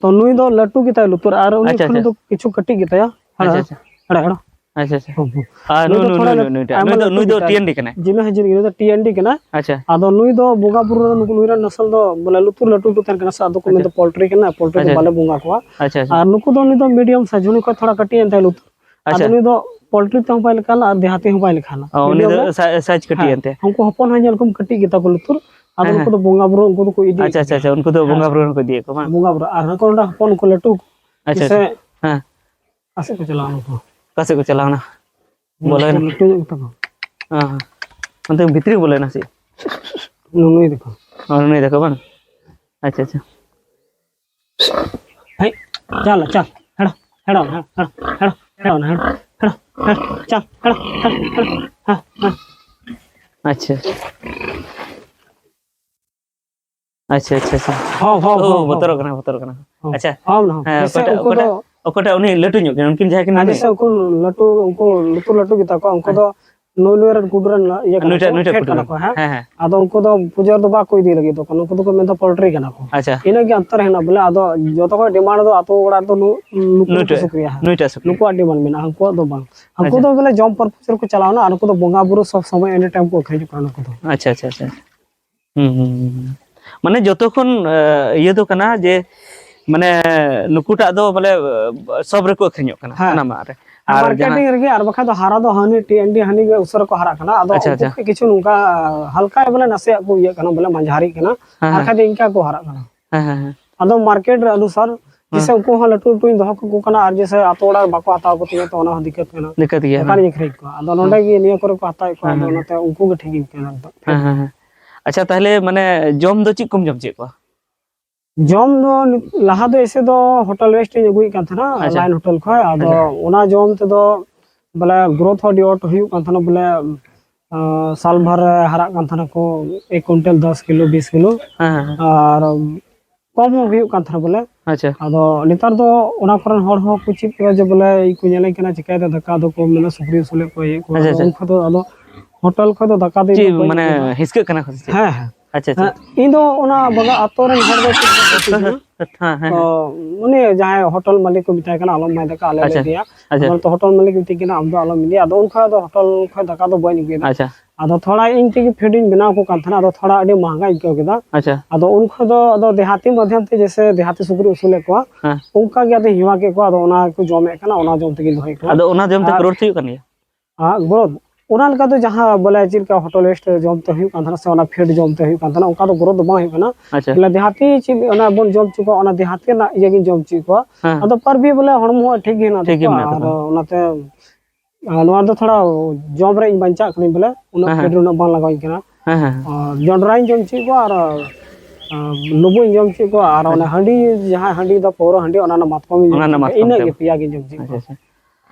ᱛᱚ ᱱᱩᱭ ᱫᱚ ᱞᱟᱹᱴᱩ ᱜᱮᱛᱟᱭ ᱞᱩᱛᱩᱨ, ᱟᱨ ᱩᱱᱤ ᱟᱪᱪᱷᱟ, ᱠᱷᱚᱱ ᱟᱪᱪᱷᱟ᱾ ᱫᱚ ᱠᱤᱪᱷᱩ ᱠᱟᱹᱴᱤᱡ ᱜᱮᱛᱟᱭᱟ᱾ ᱦᱮᱲᱟ, ᱟᱪᱪᱷᱟ, ᱟᱪᱪᱷᱟ᱾ ᱦᱮᱲᱟ, ᱦᱮᱲᱟ᱾ ᱟᱪᱪᱷᱟ, ᱟᱪᱪᱷᱟ᱾ ᱦᱩᱸ, ᱦᱩᱸ᱾ ᱟᱨ ᱱᱩᱭ ᱱᱩᱭ, ᱫᱚ ᱱᱩᱭ, ᱛᱷᱚᱲᱟ ᱱᱩᱭ, ᱱᱩᱭ, ᱱᱩᱭᱴᱟᱜ, ᱟᱭᱢᱟ ᱱᱩᱭ ᱫᱚ, ᱞᱟᱹᱴᱩ ᱱᱩᱭ ᱫᱚ ᱜᱮᱛᱟᱭᱟ᱾ ᱴᱤ ᱮᱱ ᱰᱤ ᱠᱟᱱᱟᱭ᱾ ᱡᱤᱱᱟᱹ ᱦᱟᱹᱡᱨᱤ, ᱱᱩᱭ ᱫᱚ ᱴᱤ ᱮᱱ ᱰᱤ ᱠᱟᱱᱟ᱾ ᱟᱪᱪᱷᱟ᱾ ᱟᱫᱚ ᱱᱩᱭ ᱫᱚ ᱵᱚᱸᱜᱟ ᱵᱩᱨᱩ ᱨᱮ ᱱᱩᱠᱩ, ᱱᱩᱭ ᱨᱮᱱ ᱱᱟᱥᱚᱞ ᱫᱚ ᱵᱚᱞᱮ ᱞᱩᱛᱩᱨ ᱞᱟᱹᱴᱩ ᱞᱟᱹᱴᱩ ᱛᱟᱦᱮᱱ ᱠᱟᱱᱟ ᱥᱮ, ᱟᱫᱚ ᱠᱚ ᱟᱪᱪᱷᱟ᱾ ᱢᱮᱱᱫᱟ ᱯᱚᱞᱴᱨᱤ ᱠᱟᱱᱟ, ᱯᱚᱞᱴᱨᱤ ᱫᱚ ᱟᱪᱪᱷᱟ, ᱵᱟᱞᱮ ᱟᱪᱪᱷᱟ᱾ ᱵᱚᱸᱜᱟ ᱠᱚᱣᱟ᱾ ᱟᱪᱪᱷᱟ, ᱟᱪᱪᱷᱟ᱾ ᱟᱨ ᱱᱩᱠᱩ ᱫᱚ ᱩᱱᱤ ᱫᱚ ᱢᱤᱰᱤᱭᱟᱢ ᱥᱟᱭᱤᱡ, ᱩᱱᱤ ᱠᱷᱚᱱ ᱛᱷᱚᱲᱟ ᱠᱟᱹᱴᱤᱡ ᱮᱱ ᱛᱟᱭᱟ ᱞᱩᱛᱩᱨ᱾ ᱟᱫᱚ ᱟᱪᱪᱷᱟ᱾ ᱱᱩᱭ ᱫᱚ ᱯᱚᱞᱴᱨᱤ ᱛᱮᱦᱚᱸ ᱵᱟᱭ ᱞᱮᱠᱷᱟᱱᱟ ᱟᱨ ᱫᱮᱦᱟᱛᱤ ᱦᱚᱸ ᱵᱟᱭ ᱞᱮᱠᱷᱟᱱᱟ᱾ ᱚ, ᱩᱱᱤ ᱢᱤᱰᱤᱭᱟᱢ ᱫᱚ ᱨᱮ᱾ ᱥᱟ-, ᱥᱟᱭᱤᱡ ᱠᱟᱹᱴᱤᱡ ᱦᱮᱸ, ᱮᱱᱛᱮ᱾ ᱩᱱᱠᱩ ᱦᱚᱯᱚᱱ ᱦᱚᱸ ᱧᱮᱞ ᱠᱚᱢ ᱠᱟᱹᱴᱤᱡ ᱜᱮᱛᱟ ᱠᱚ ᱞᱩᱛᱩᱨ᱾ ᱟᱫᱚ ᱦᱮᱸ, ᱩᱱᱠᱩ ᱦᱮᱸ᱾ ᱫᱚ ᱵᱚᱸᱜᱟ ᱵᱩᱨᱩ, ᱩᱱᱠᱩ ᱫᱚᱠᱚ ᱤᱫᱤᱭᱮᱫ ᱟᱪᱪᱷᱟ, ᱟᱪᱪᱷᱟ, ᱠᱚᱜᱮᱭᱟ᱾ ᱟᱪᱪᱷᱟ, ᱩᱱᱠᱩ ᱫᱚ ᱦᱮᱸ᱾ ᱵᱚᱸᱜᱟ ᱵᱩᱨᱩ ᱦᱚᱸᱠᱚ ᱤᱫᱤᱭᱮᱫ ᱠᱚᱣᱟ ᱵᱟᱝ? ᱵᱚᱸᱜᱟ ᱵᱩᱨᱩ᱾ ᱟᱨ ᱦᱟᱱᱠᱩ ᱚᱸᱰᱮ ᱦᱚᱯᱚᱱ ᱠᱚ ᱞᱟᱹᱴᱩ ᱟᱪᱪᱷᱟ, ᱥᱮ ᱟᱪᱪᱷᱟ᱾ ᱦᱮᱸ᱾ ᱚᱠᱟ ᱥᱮᱫ ᱠᱚ ᱪᱟᱞᱟᱣ ᱮᱱᱟ ᱠᱚ? ᱵᱚᱞᱚᱭᱮᱱᱟ᱾ ᱞᱟᱹᱴᱩ ᱧᱚᱜ ᱜᱮᱛᱟ ᱠᱚ᱾ ᱦᱮᱸ, ᱦᱮᱸ᱾ ᱚᱱᱛᱮ ᱵᱷᱤᱛᱨᱤ ᱠᱚ ᱵᱚᱞᱚᱭᱮᱱᱟ ᱥᱮ? ᱱᱩᱱᱩᱭ ᱫᱟᱠᱚ᱾ ᱚ, ᱱᱩᱱᱩᱭ ᱫᱟᱠᱚ ᱵᱟᱝ? ᱟᱪᱪᱷᱟ, ᱟᱪᱪᱷᱟ᱾ ᱦᱮᱡ, ᱪᱟᱞ, ᱪᱟᱞ, ᱦᱮᱲᱟ, ᱦᱮᱲᱟ, ᱦᱮᱲᱟ, ᱪᱟᱞ, ᱦᱮᱲᱟ, ᱦᱮᱲᱟ, ᱦᱮᱲᱟ, ᱦᱮᱲᱟ, ᱦᱮᱲᱟ, ᱦᱮᱲᱟ᱾ ᱟᱪᱪᱷᱟ᱾ ᱟᱪᱪᱷᱟ, ᱟᱪᱪᱷᱟ, ᱟᱪᱪᱷᱟ᱾ ᱦᱚᱸ, ᱦᱚᱸ, ᱚ, ᱦᱚᱸ, ᱦᱚᱸ, ᱵᱚᱛᱚᱨᱚᱜ ᱦᱚᱸ᱾ ᱠᱟᱱᱟ, ᱵᱚᱛᱚᱨᱚᱜ ᱠᱟᱱᱟ᱾ ᱦᱚᱸ᱾ ᱦᱮᱸ, ᱦᱚᱸ, ᱚᱠᱚᱭᱴᱟᱜ, ᱡᱮᱭᱥᱮ ᱚᱠᱚᱭᱴᱟᱜ, ᱩᱱᱠᱩ ᱞᱟᱹᱴᱩ ᱧᱚᱜ ᱠᱟᱱᱟ? ᱩᱱᱠᱤᱱ ᱡᱟᱦᱟᱸᱭ ᱠᱤᱱ ᱟᱨ ᱢᱮᱱᱮᱫ? ᱡᱮᱭᱥᱮ ᱩᱱᱠᱩ ᱞᱟᱹᱴᱩ, ᱩᱱᱠᱩ ᱞᱩᱛᱩᱨ ᱞᱟᱹᱴᱩ ᱜᱮᱛᱟ ᱠᱚᱣᱟ, ᱩᱱᱠᱩ ᱦᱮᱸ᱾ ᱫᱚ ᱱᱩᱭ, ᱱᱩᱭ ᱨᱮᱱ ᱠᱩᱰᱩ ᱨᱮᱱ ᱤᱭᱟᱹ ᱠᱟᱱᱟ ᱱᱩᱭᱴᱟᱜ, ᱠᱚ, ᱱᱩᱭᱴᱟᱜ ᱯᱷᱮᱰ ᱠᱩᱰᱩ ᱠᱟᱱᱟ ᱨᱮᱱ᱾ ᱠᱚ, ᱦᱮᱸ? ᱦᱮᱸ, ᱦᱮᱸ᱾ ᱟᱫᱚ ᱩᱱᱠᱩ ᱫᱚ ᱯᱩᱡᱟᱹ ᱨᱮᱫᱚ ᱵᱟᱠᱚ ᱤᱫᱤ ᱞᱟᱹᱜᱤᱫ ᱫᱚ, ᱱᱩᱠᱩ ᱫᱚᱠᱚ ᱢᱮᱱᱫᱟ ᱯᱚᱞᱴᱨᱤ ᱠᱟᱱᱟ ᱠᱚ᱾ ᱟᱪᱪᱷᱟ᱾ ᱤᱱᱟᱹᱜ ᱜᱮ ᱚᱱᱛᱚᱨ ᱦᱮᱱᱟᱜ ᱵᱚᱞᱮ, ᱟᱫᱚ ᱡᱚᱛᱚ ᱠᱷᱚᱱ ᱰᱤᱢᱟᱱᱰ ᱫᱚ ᱟᱛᱳ ᱚᱲᱟᱜ ᱨᱮᱫᱚ ᱱᱩ-, ᱱᱩᱠᱩ ᱱᱩᱭᱴᱟᱜ, ᱥᱩᱠᱨᱤᱭᱟ, ᱦᱮᱸ᱾ ᱱᱩᱭᱴᱟᱜ ᱥᱩᱠᱨᱤ᱾ ᱱᱩᱠᱩᱣᱟᱜ ᱰᱤᱢᱟᱱᱰ ᱢᱮᱱᱟᱜᱼᱟ, ᱩᱱᱠᱩᱣᱟᱜ ᱫᱚ ᱵᱟᱝ᱾ ᱩᱱᱠᱩ ᱟᱪᱪᱷᱟ᱾ ᱫᱚ ᱵᱚᱞᱮ ᱡᱚᱢ purpose ᱨᱮᱠᱚ ᱪᱟᱞᱟᱣᱱᱟ, ᱟᱨ ᱩᱱᱠᱩ ᱫᱚ ᱵᱚᱸᱜᱟ ᱵᱩᱨᱩ ᱥᱚᱵ ᱥᱚᱢᱚᱭ any time ᱠᱚ ᱟᱹᱠᱷᱨᱤᱧᱚᱜ ᱠᱟᱱᱟ ᱱᱩᱠᱩ ᱫᱚ᱾ ᱟᱪᱪᱷᱟ, ᱟᱪᱪᱷᱟ, ᱟᱪᱪᱷᱟ᱾ ᱦᱩᱸ, ᱦᱩᱸ, ᱦᱩᱸ, ᱦᱩᱸ᱾ ᱢᱟᱱᱮ ᱡᱚᱛᱚ ᱠᱷᱚᱱ, ᱮ, ᱤᱭᱟᱹ ᱫᱚ ᱠᱟᱱᱟ ᱡᱮ, ᱢᱟᱱᱮ ᱱᱩᱠᱩᱴᱟᱜ ᱫᱚ ᱵᱚᱞᱮ, ᱮ, ᱥᱚᱵ ᱨᱮᱠᱚ ᱟᱹᱠᱷᱨᱤᱧᱚᱜ ᱠᱟᱱᱟ, ᱦᱮᱸ᱾ ᱚᱱᱟ ᱢᱟᱜ ᱨᱮ᱾ ᱟᱨ ᱢᱟᱨᱠᱮᱴᱤᱝ ᱡᱟᱦᱟᱸ ᱨᱮᱜᱮ, ᱟᱨ ᱵᱟᱠᱷᱟᱡ ᱫᱚ ᱦᱟᱨᱟ ᱫᱚ ᱦᱟᱹᱱᱤ ᱴᱤ ᱮᱱ ᱰᱤ ᱦᱟᱹᱱᱤ ᱜᱮ ᱩᱥᱟᱹᱨᱟ ᱠᱚ ᱦᱟᱨᱟᱜ ᱠᱟᱱᱟ᱾ ᱟᱫᱚ ᱟᱪᱪᱷᱟ, ᱩᱱᱠᱩ ᱟᱪᱪᱷᱟ᱾ ᱠᱚ ᱠᱤᱪᱷᱩ ᱱᱚᱝᱠᱟ ᱦᱟᱞᱠᱟ ᱵᱚᱞᱮ ᱱᱟᱥᱮᱭᱟᱜ ᱠᱚ ᱤᱭᱟᱹᱜ ᱠᱟᱱᱟ, ᱵᱚᱞᱮ ᱢᱟᱡᱷᱟᱨᱤᱜ ᱠᱟᱱᱟ᱾ ᱦᱮᱸ, ᱟᱨ ᱦᱮᱸ, ᱵᱟᱠᱷᱟᱡ ᱫᱚ ᱤᱱᱠᱟ ᱠᱚ ᱦᱟᱨᱟᱜ ᱠᱟᱱᱟ᱾ ᱦᱮᱸ, ᱦᱮᱸ, ᱦᱮᱸ᱾ ᱟᱫᱚ ᱢᱟᱨᱠᱮᱴ ᱨᱮ ᱚᱱᱩᱥᱟᱨ, ᱦᱮᱸ᱾ ᱡᱮᱥᱮ ᱩᱱᱠᱩ ᱦᱚᱸ ᱞᱟᱹᱴᱩ ᱞᱟᱹᱴᱩᱧ ᱫᱚᱦᱚ ᱠᱟᱠᱚ ᱠᱟᱱᱟ, ᱟᱨ ᱡᱮᱥᱮ ᱟᱛᱳ ᱚᱲᱟᱜ ᱨᱮ ᱵᱟᱠᱚ ᱦᱟᱛᱟᱣ ᱠᱚ ᱛᱤᱧᱟ, ᱛᱚ ᱚᱱᱟ ᱦᱚᱸ ᱫᱤᱠᱠᱟᱛ ᱠᱟᱱᱟ᱾ ᱫᱤᱠᱠᱟᱛ ᱜᱮᱭᱟ, ᱦᱮᱸ᱾ ᱚᱠᱟᱨᱤᱧ ᱟᱹᱠᱷᱨᱤᱧ ᱠᱚᱣᱟ? ᱟᱫᱚ ᱱᱚᱰᱮ ᱦᱮᱸ, ᱜᱮ ᱦᱮᱸ᱾ ᱱᱤᱭᱟᱹ ᱠᱚᱨᱮ ᱠᱚ ᱦᱟᱛᱟᱣᱮᱫ ᱠᱚᱣᱟ, ᱦᱮᱸ, ᱟᱫᱚ ᱦᱮᱸ᱾ ᱚᱱᱟᱛᱮ ᱩᱱᱠᱩ ᱜᱮ ᱴᱷᱤᱠ ᱜᱮᱧ ᱠᱟᱱᱟ ᱱᱤᱛᱚᱜ᱾ ᱦᱮᱸ, ᱦᱮᱸ, ᱦᱮᱸ᱾ ᱟᱪᱪᱷᱟ, ᱛᱟᱦᱞᱮ ᱢᱟᱱᱮ ᱡᱚᱢ ᱫᱚ ᱪᱮᱫ ᱠᱚᱢ ᱡᱚᱢ ᱦᱚᱪᱚᱭᱮᱫ ᱠᱚᱣᱟ? ᱡᱚᱢ ᱫᱚ ᱱᱤᱛ, ᱞᱟᱦᱟ ᱫᱚ ᱮᱥᱮ ᱫᱚ ᱦᱳᱴᱮᱞ ᱨᱮᱥᱴ ᱤᱧ ᱟᱹᱜᱩᱭᱮᱫ ᱠᱟᱱ ᱛᱟᱦᱮᱱᱟ, ᱟᱪᱪᱷᱟ᱾ ᱞᱟᱭᱤᱱ ᱦᱳᱴᱮᱞ ᱠᱷᱚᱱ᱾ ᱟᱫᱚ ᱟᱪᱪᱷᱟ᱾ ᱚᱱᱟ ᱡᱚᱢ ᱛᱮᱫᱚ ᱵᱚᱞᱮ ᱜᱨᱳᱛᱷ ᱦᱚᱸ ᱟᱹᱰᱤ ᱟᱸᱴ ᱦᱩᱭᱩᱜ ᱠᱟᱱ ᱛᱟᱦᱮᱱᱟ, ᱵᱚᱞᱮ, ᱟᱸ, ᱥᱟᱞ ᱵᱷᱟᱨ ᱨᱮ ᱦᱟᱨᱟᱜ ᱠᱟᱱ ᱛᱟᱦᱮᱱᱟ ᱠᱚ ᱮᱠ ᱠᱩᱭᱱᱴᱟᱞ ᱫᱚᱥ ᱠᱤᱞᱳ, ᱵᱤᱥ ᱠᱤᱞᱳ᱾ ᱦᱮᱸ, ᱦᱮᱸ, ᱦᱮᱸ᱾ ᱟᱨ ᱠᱚᱢ ᱦᱚᱸ ᱦᱩᱭᱩᱜ ᱠᱟᱱ ᱛᱟᱦᱮᱱᱟ ᱵᱚᱞᱮ᱾ ᱟᱪᱪᱷᱟ᱾ ᱟᱫᱚ ᱱᱮᱛᱟᱨ ᱫᱚ ᱚᱱᱟ ᱠᱚᱨᱮᱱ ᱦᱚᱲ ᱦᱚᱸ ᱠᱚ ᱪᱮᱫ ᱠᱮᱫᱟ ᱡᱮ ᱵᱚᱞᱮ ᱤᱧ ᱠᱚ ᱧᱮᱞᱮᱧ ᱠᱟᱱᱟ, ᱪᱤᱠᱟᱹᱭᱮᱫᱟ ᱫᱟᱠᱟ ᱫᱚᱠᱚ, ᱢᱟᱱᱮ ᱥᱩᱠᱨᱤ ᱟᱹᱥᱩᱞᱮᱫ ᱠᱚᱣᱟ, ᱤᱭᱟᱹᱭᱮᱫ ᱠᱚᱣᱟ᱾ ᱟᱪᱪᱷᱟ, ᱟᱫᱚ ᱟᱪᱪᱷᱟ᱾ ᱩᱱ ᱠᱷᱚᱱ ᱫᱚ ᱟᱫᱚ ᱦᱳᱴᱮᱞ ᱠᱷᱚᱱ ᱫᱚ ᱫᱟᱠᱟ ᱫᱚ ᱤᱧ ᱪᱮᱫ ᱫᱚ ᱵᱟᱹᱧ ᱢᱟᱱᱮ ᱟᱹᱜᱩᱭᱟ᱾ ᱦᱤᱥᱠᱟᱹᱜ ᱠᱟᱱᱟ ᱠᱚ ᱥᱮ ᱪᱮᱫ? ᱦᱮᱸ, ᱦᱮᱸ᱾ ᱟᱪᱪᱷᱟ, ᱟᱪᱪᱷᱟ᱾ ᱦᱮᱸ, ᱤᱧ ᱫᱚ ᱚᱱᱟ ᱵᱟᱜᱟ ᱟᱛᱳ ᱨᱮᱱ ᱦᱚᱲ ᱫᱚ ᱪᱮᱫ ᱠᱚ ᱠᱩᱥᱤᱭᱟᱜᱼᱟ? ᱦᱮᱸ, ᱦᱮᱸ, ᱛᱚ, ᱦᱮᱸ᱾ ᱩᱱᱤ ᱡᱟᱦᱟᱸᱭ ᱦᱳᱴᱮᱞ ᱢᱟᱹᱞᱤᱠ ᱠᱚ ᱢᱮᱛᱟᱭ ᱠᱟᱱᱟ, "ᱟᱞᱚᱢ ᱮᱢᱟᱭ ᱫᱟᱠᱟ, ᱟᱞᱮ ᱞᱮ ᱟᱪᱪᱷᱟ, ᱤᱫᱤᱭᱟ᱾" ᱟᱪᱪᱷᱟ᱾ ᱟᱫᱚ ᱱᱤᱛᱚᱜ ᱦᱳᱴᱮᱞ ᱢᱟᱹᱞᱤᱠ ᱢᱮᱛᱟᱭ ᱠᱟᱱᱟ, "ᱟᱢ ᱫᱚ ᱟᱞᱚᱢ ᱤᱫᱤᱭᱟ᱾" ᱟᱫᱚ ᱩᱱ ᱠᱷᱚᱱ ᱟᱫᱚ ᱦᱳᱴᱮᱞ ᱠᱷᱚᱱ ᱫᱟᱠᱟ ᱫᱚ ᱵᱟᱹᱧ ᱟᱹᱜᱩᱭᱮᱫᱟ᱾ ᱟᱪᱪᱷᱟ᱾ ᱟᱫᱚ ᱛᱷᱚᱲᱟ ᱤᱧ ᱛᱮᱜᱮ ᱯᱷᱤᱰ ᱤᱧ ᱵᱮᱱᱟᱣ ᱟᱠᱚ ᱠᱟᱱ ᱛᱟᱦᱮᱱᱟ, ᱟᱫᱚ ᱛᱷᱚᱲᱟ ᱟᱹᱰᱤ ᱢᱟᱦᱟᱝᱜᱟᱧ ᱟᱹᱭᱠᱟᱹᱣ ᱠᱮᱫᱟ᱾ ᱟᱪᱪᱷᱟ᱾ ᱟᱫᱚ ᱩᱱ ᱠᱷᱚᱱ ᱫᱚ ᱟᱫᱚ ᱫᱮᱦᱟᱛᱤ ᱢᱟᱫᱷᱭᱚᱢ ᱛᱮ, ᱡᱮᱭᱥᱮ ᱫᱮᱦᱟᱛᱤ ᱥᱩᱠᱨᱤ ᱟᱹᱥᱩᱞᱮᱫ ᱠᱚᱣᱟ, ᱦᱮᱸ᱾ ᱚᱱᱠᱟ ᱜᱮ ᱟᱫᱚᱧ ᱦᱮᱣᱟ ᱠᱮᱫ ᱠᱚᱣᱟ, ᱟᱫᱚ ᱚᱱᱟ ᱜᱮᱠᱚ ᱡᱚᱢᱮᱫ ᱠᱟᱱᱟ, ᱚᱱᱟ ᱡᱚᱢ ᱛᱮᱜᱮᱧ ᱫᱚᱦᱚᱭᱮᱫ ᱠᱚᱣᱟ᱾ ᱟᱫᱚ ᱚᱱᱟ ᱡᱚᱢ ᱛᱮ ᱟᱨ ᱜᱨᱳᱛᱷ ᱦᱩᱭᱩᱜ ᱠᱟᱱ ᱜᱮᱭᱟ? ᱟᱨ ᱜᱨᱳᱛᱷ, ᱚᱱᱟ ᱞᱮᱠᱟ ᱫᱚ ᱡᱟᱦᱟᱸ ᱵᱚᱞᱮ ᱪᱮᱫ ᱞᱮᱠᱟ ᱦᱳᱴᱮᱞ ᱨᱮᱥᱴ ᱡᱚᱢ ᱛᱮ ᱦᱩᱭᱩᱜ ᱠᱟᱱ ᱛᱟᱦᱮᱱᱟ, ᱥᱮ ᱚᱱᱟ ᱯᱷᱤᱰ ᱡᱚᱢ ᱛᱮ ᱦᱩᱭᱩᱜ ᱠᱟᱱ ᱛᱟᱦᱮᱱᱟ, ᱚᱱᱠᱟ ᱫᱚ ᱜᱨᱳᱛᱷ ᱫᱚ ᱵᱟᱝ ᱦᱩᱭᱩᱜ ᱠᱟᱱᱟ᱾ ᱟᱪᱪᱷᱟ᱾ ᱵᱚᱞᱮ ᱫᱮᱦᱟᱛᱤ ᱪᱮᱫ ᱚᱱᱟ ᱵᱚᱱ ᱡᱚᱢ ᱦᱚᱪᱚ ᱠᱚᱣᱟ, ᱚᱱᱟ ᱫᱮᱦᱟᱛᱤ ᱨᱮᱱᱟᱜ ᱤᱭᱟᱹ ᱜᱤᱧ ᱡᱚᱢ ᱦᱚᱪᱚᱭᱮᱫ ᱠᱚᱣᱟ᱾ ᱦᱮᱸ᱾ ᱟᱫᱚ ᱯᱟᱨ ᱵᱷᱤ ᱵᱚᱞᱮ ᱦᱚᱲᱢᱚ ᱦᱚᱸ ᱴᱷᱤᱠ ᱜᱮ ᱦᱮᱱᱟᱜ ᱴᱷᱤᱠ ᱜᱮ ᱛᱟᱠᱚᱣᱟ᱾ ᱢᱮᱱᱟᱜ ᱟᱨ ᱛᱟᱠᱚᱣᱟ᱾ ᱚᱱᱟᱛᱮ, ᱟᱨ ᱱᱚᱣᱟ ᱫᱚ ᱛᱷᱚᱲᱟ ᱡᱚᱢ ᱨᱮ ᱤᱧ ᱵᱟᱧᱪᱟᱜ ᱠᱟᱹᱱᱟᱹᱧ ᱵᱚᱞᱮ, ᱩᱱᱟᱹᱜ ᱦᱮᱸ, ᱯᱷᱤᱰ ᱦᱮᱸ᱾ ᱩᱱᱟᱹᱜ ᱵᱟᱝ ᱞᱟᱜᱟᱣᱤᱧ ᱠᱟᱱᱟ᱾ ᱦᱮᱸ, ᱦᱮᱸ, ᱦᱮᱸ᱾ ᱟᱨ ᱡᱚᱱᱰᱨᱟᱧ ᱡᱚᱢ ᱦᱚᱪᱚᱭᱮᱫ ᱠᱚᱣᱟ ᱟᱨ, ᱟᱨ ᱞᱩᱵᱩᱜ ᱤᱧ ᱡᱚᱢ ᱦᱚᱪᱚᱭᱮᱫ ᱠᱚᱣᱟ ᱟᱨ ᱚᱱᱮ ᱟᱪᱪᱷᱟ᱾ ᱦᱟᱺᱰᱤ, ᱡᱟᱦᱟᱸᱭ ᱦᱟᱺᱰᱤ ᱫᱚ ᱯᱟᱹᱣᱨᱟᱹ ᱦᱟᱺᱰᱤ, ᱚᱱᱟ ᱨᱮᱱᱟᱜ ᱢᱟᱛᱠᱚᱢ ᱤᱧ ᱡᱚᱢ ᱚᱱᱟ ᱨᱮᱱᱟᱜ ᱦᱚᱪᱚᱭᱮᱫ ᱠᱚᱣᱟ᱾ ᱢᱟᱛᱠᱚᱢ ᱤᱱᱟᱹᱜ ᱛᱮ᱾ ᱜᱮ ᱯᱮᱭᱟ ᱜᱤᱧ ᱡᱚᱢ ᱦᱚᱪᱚᱭᱮᱫ ᱟᱪᱪᱷᱟ, ᱠᱚᱣᱟ᱾ ᱟᱪᱪᱷᱟ᱾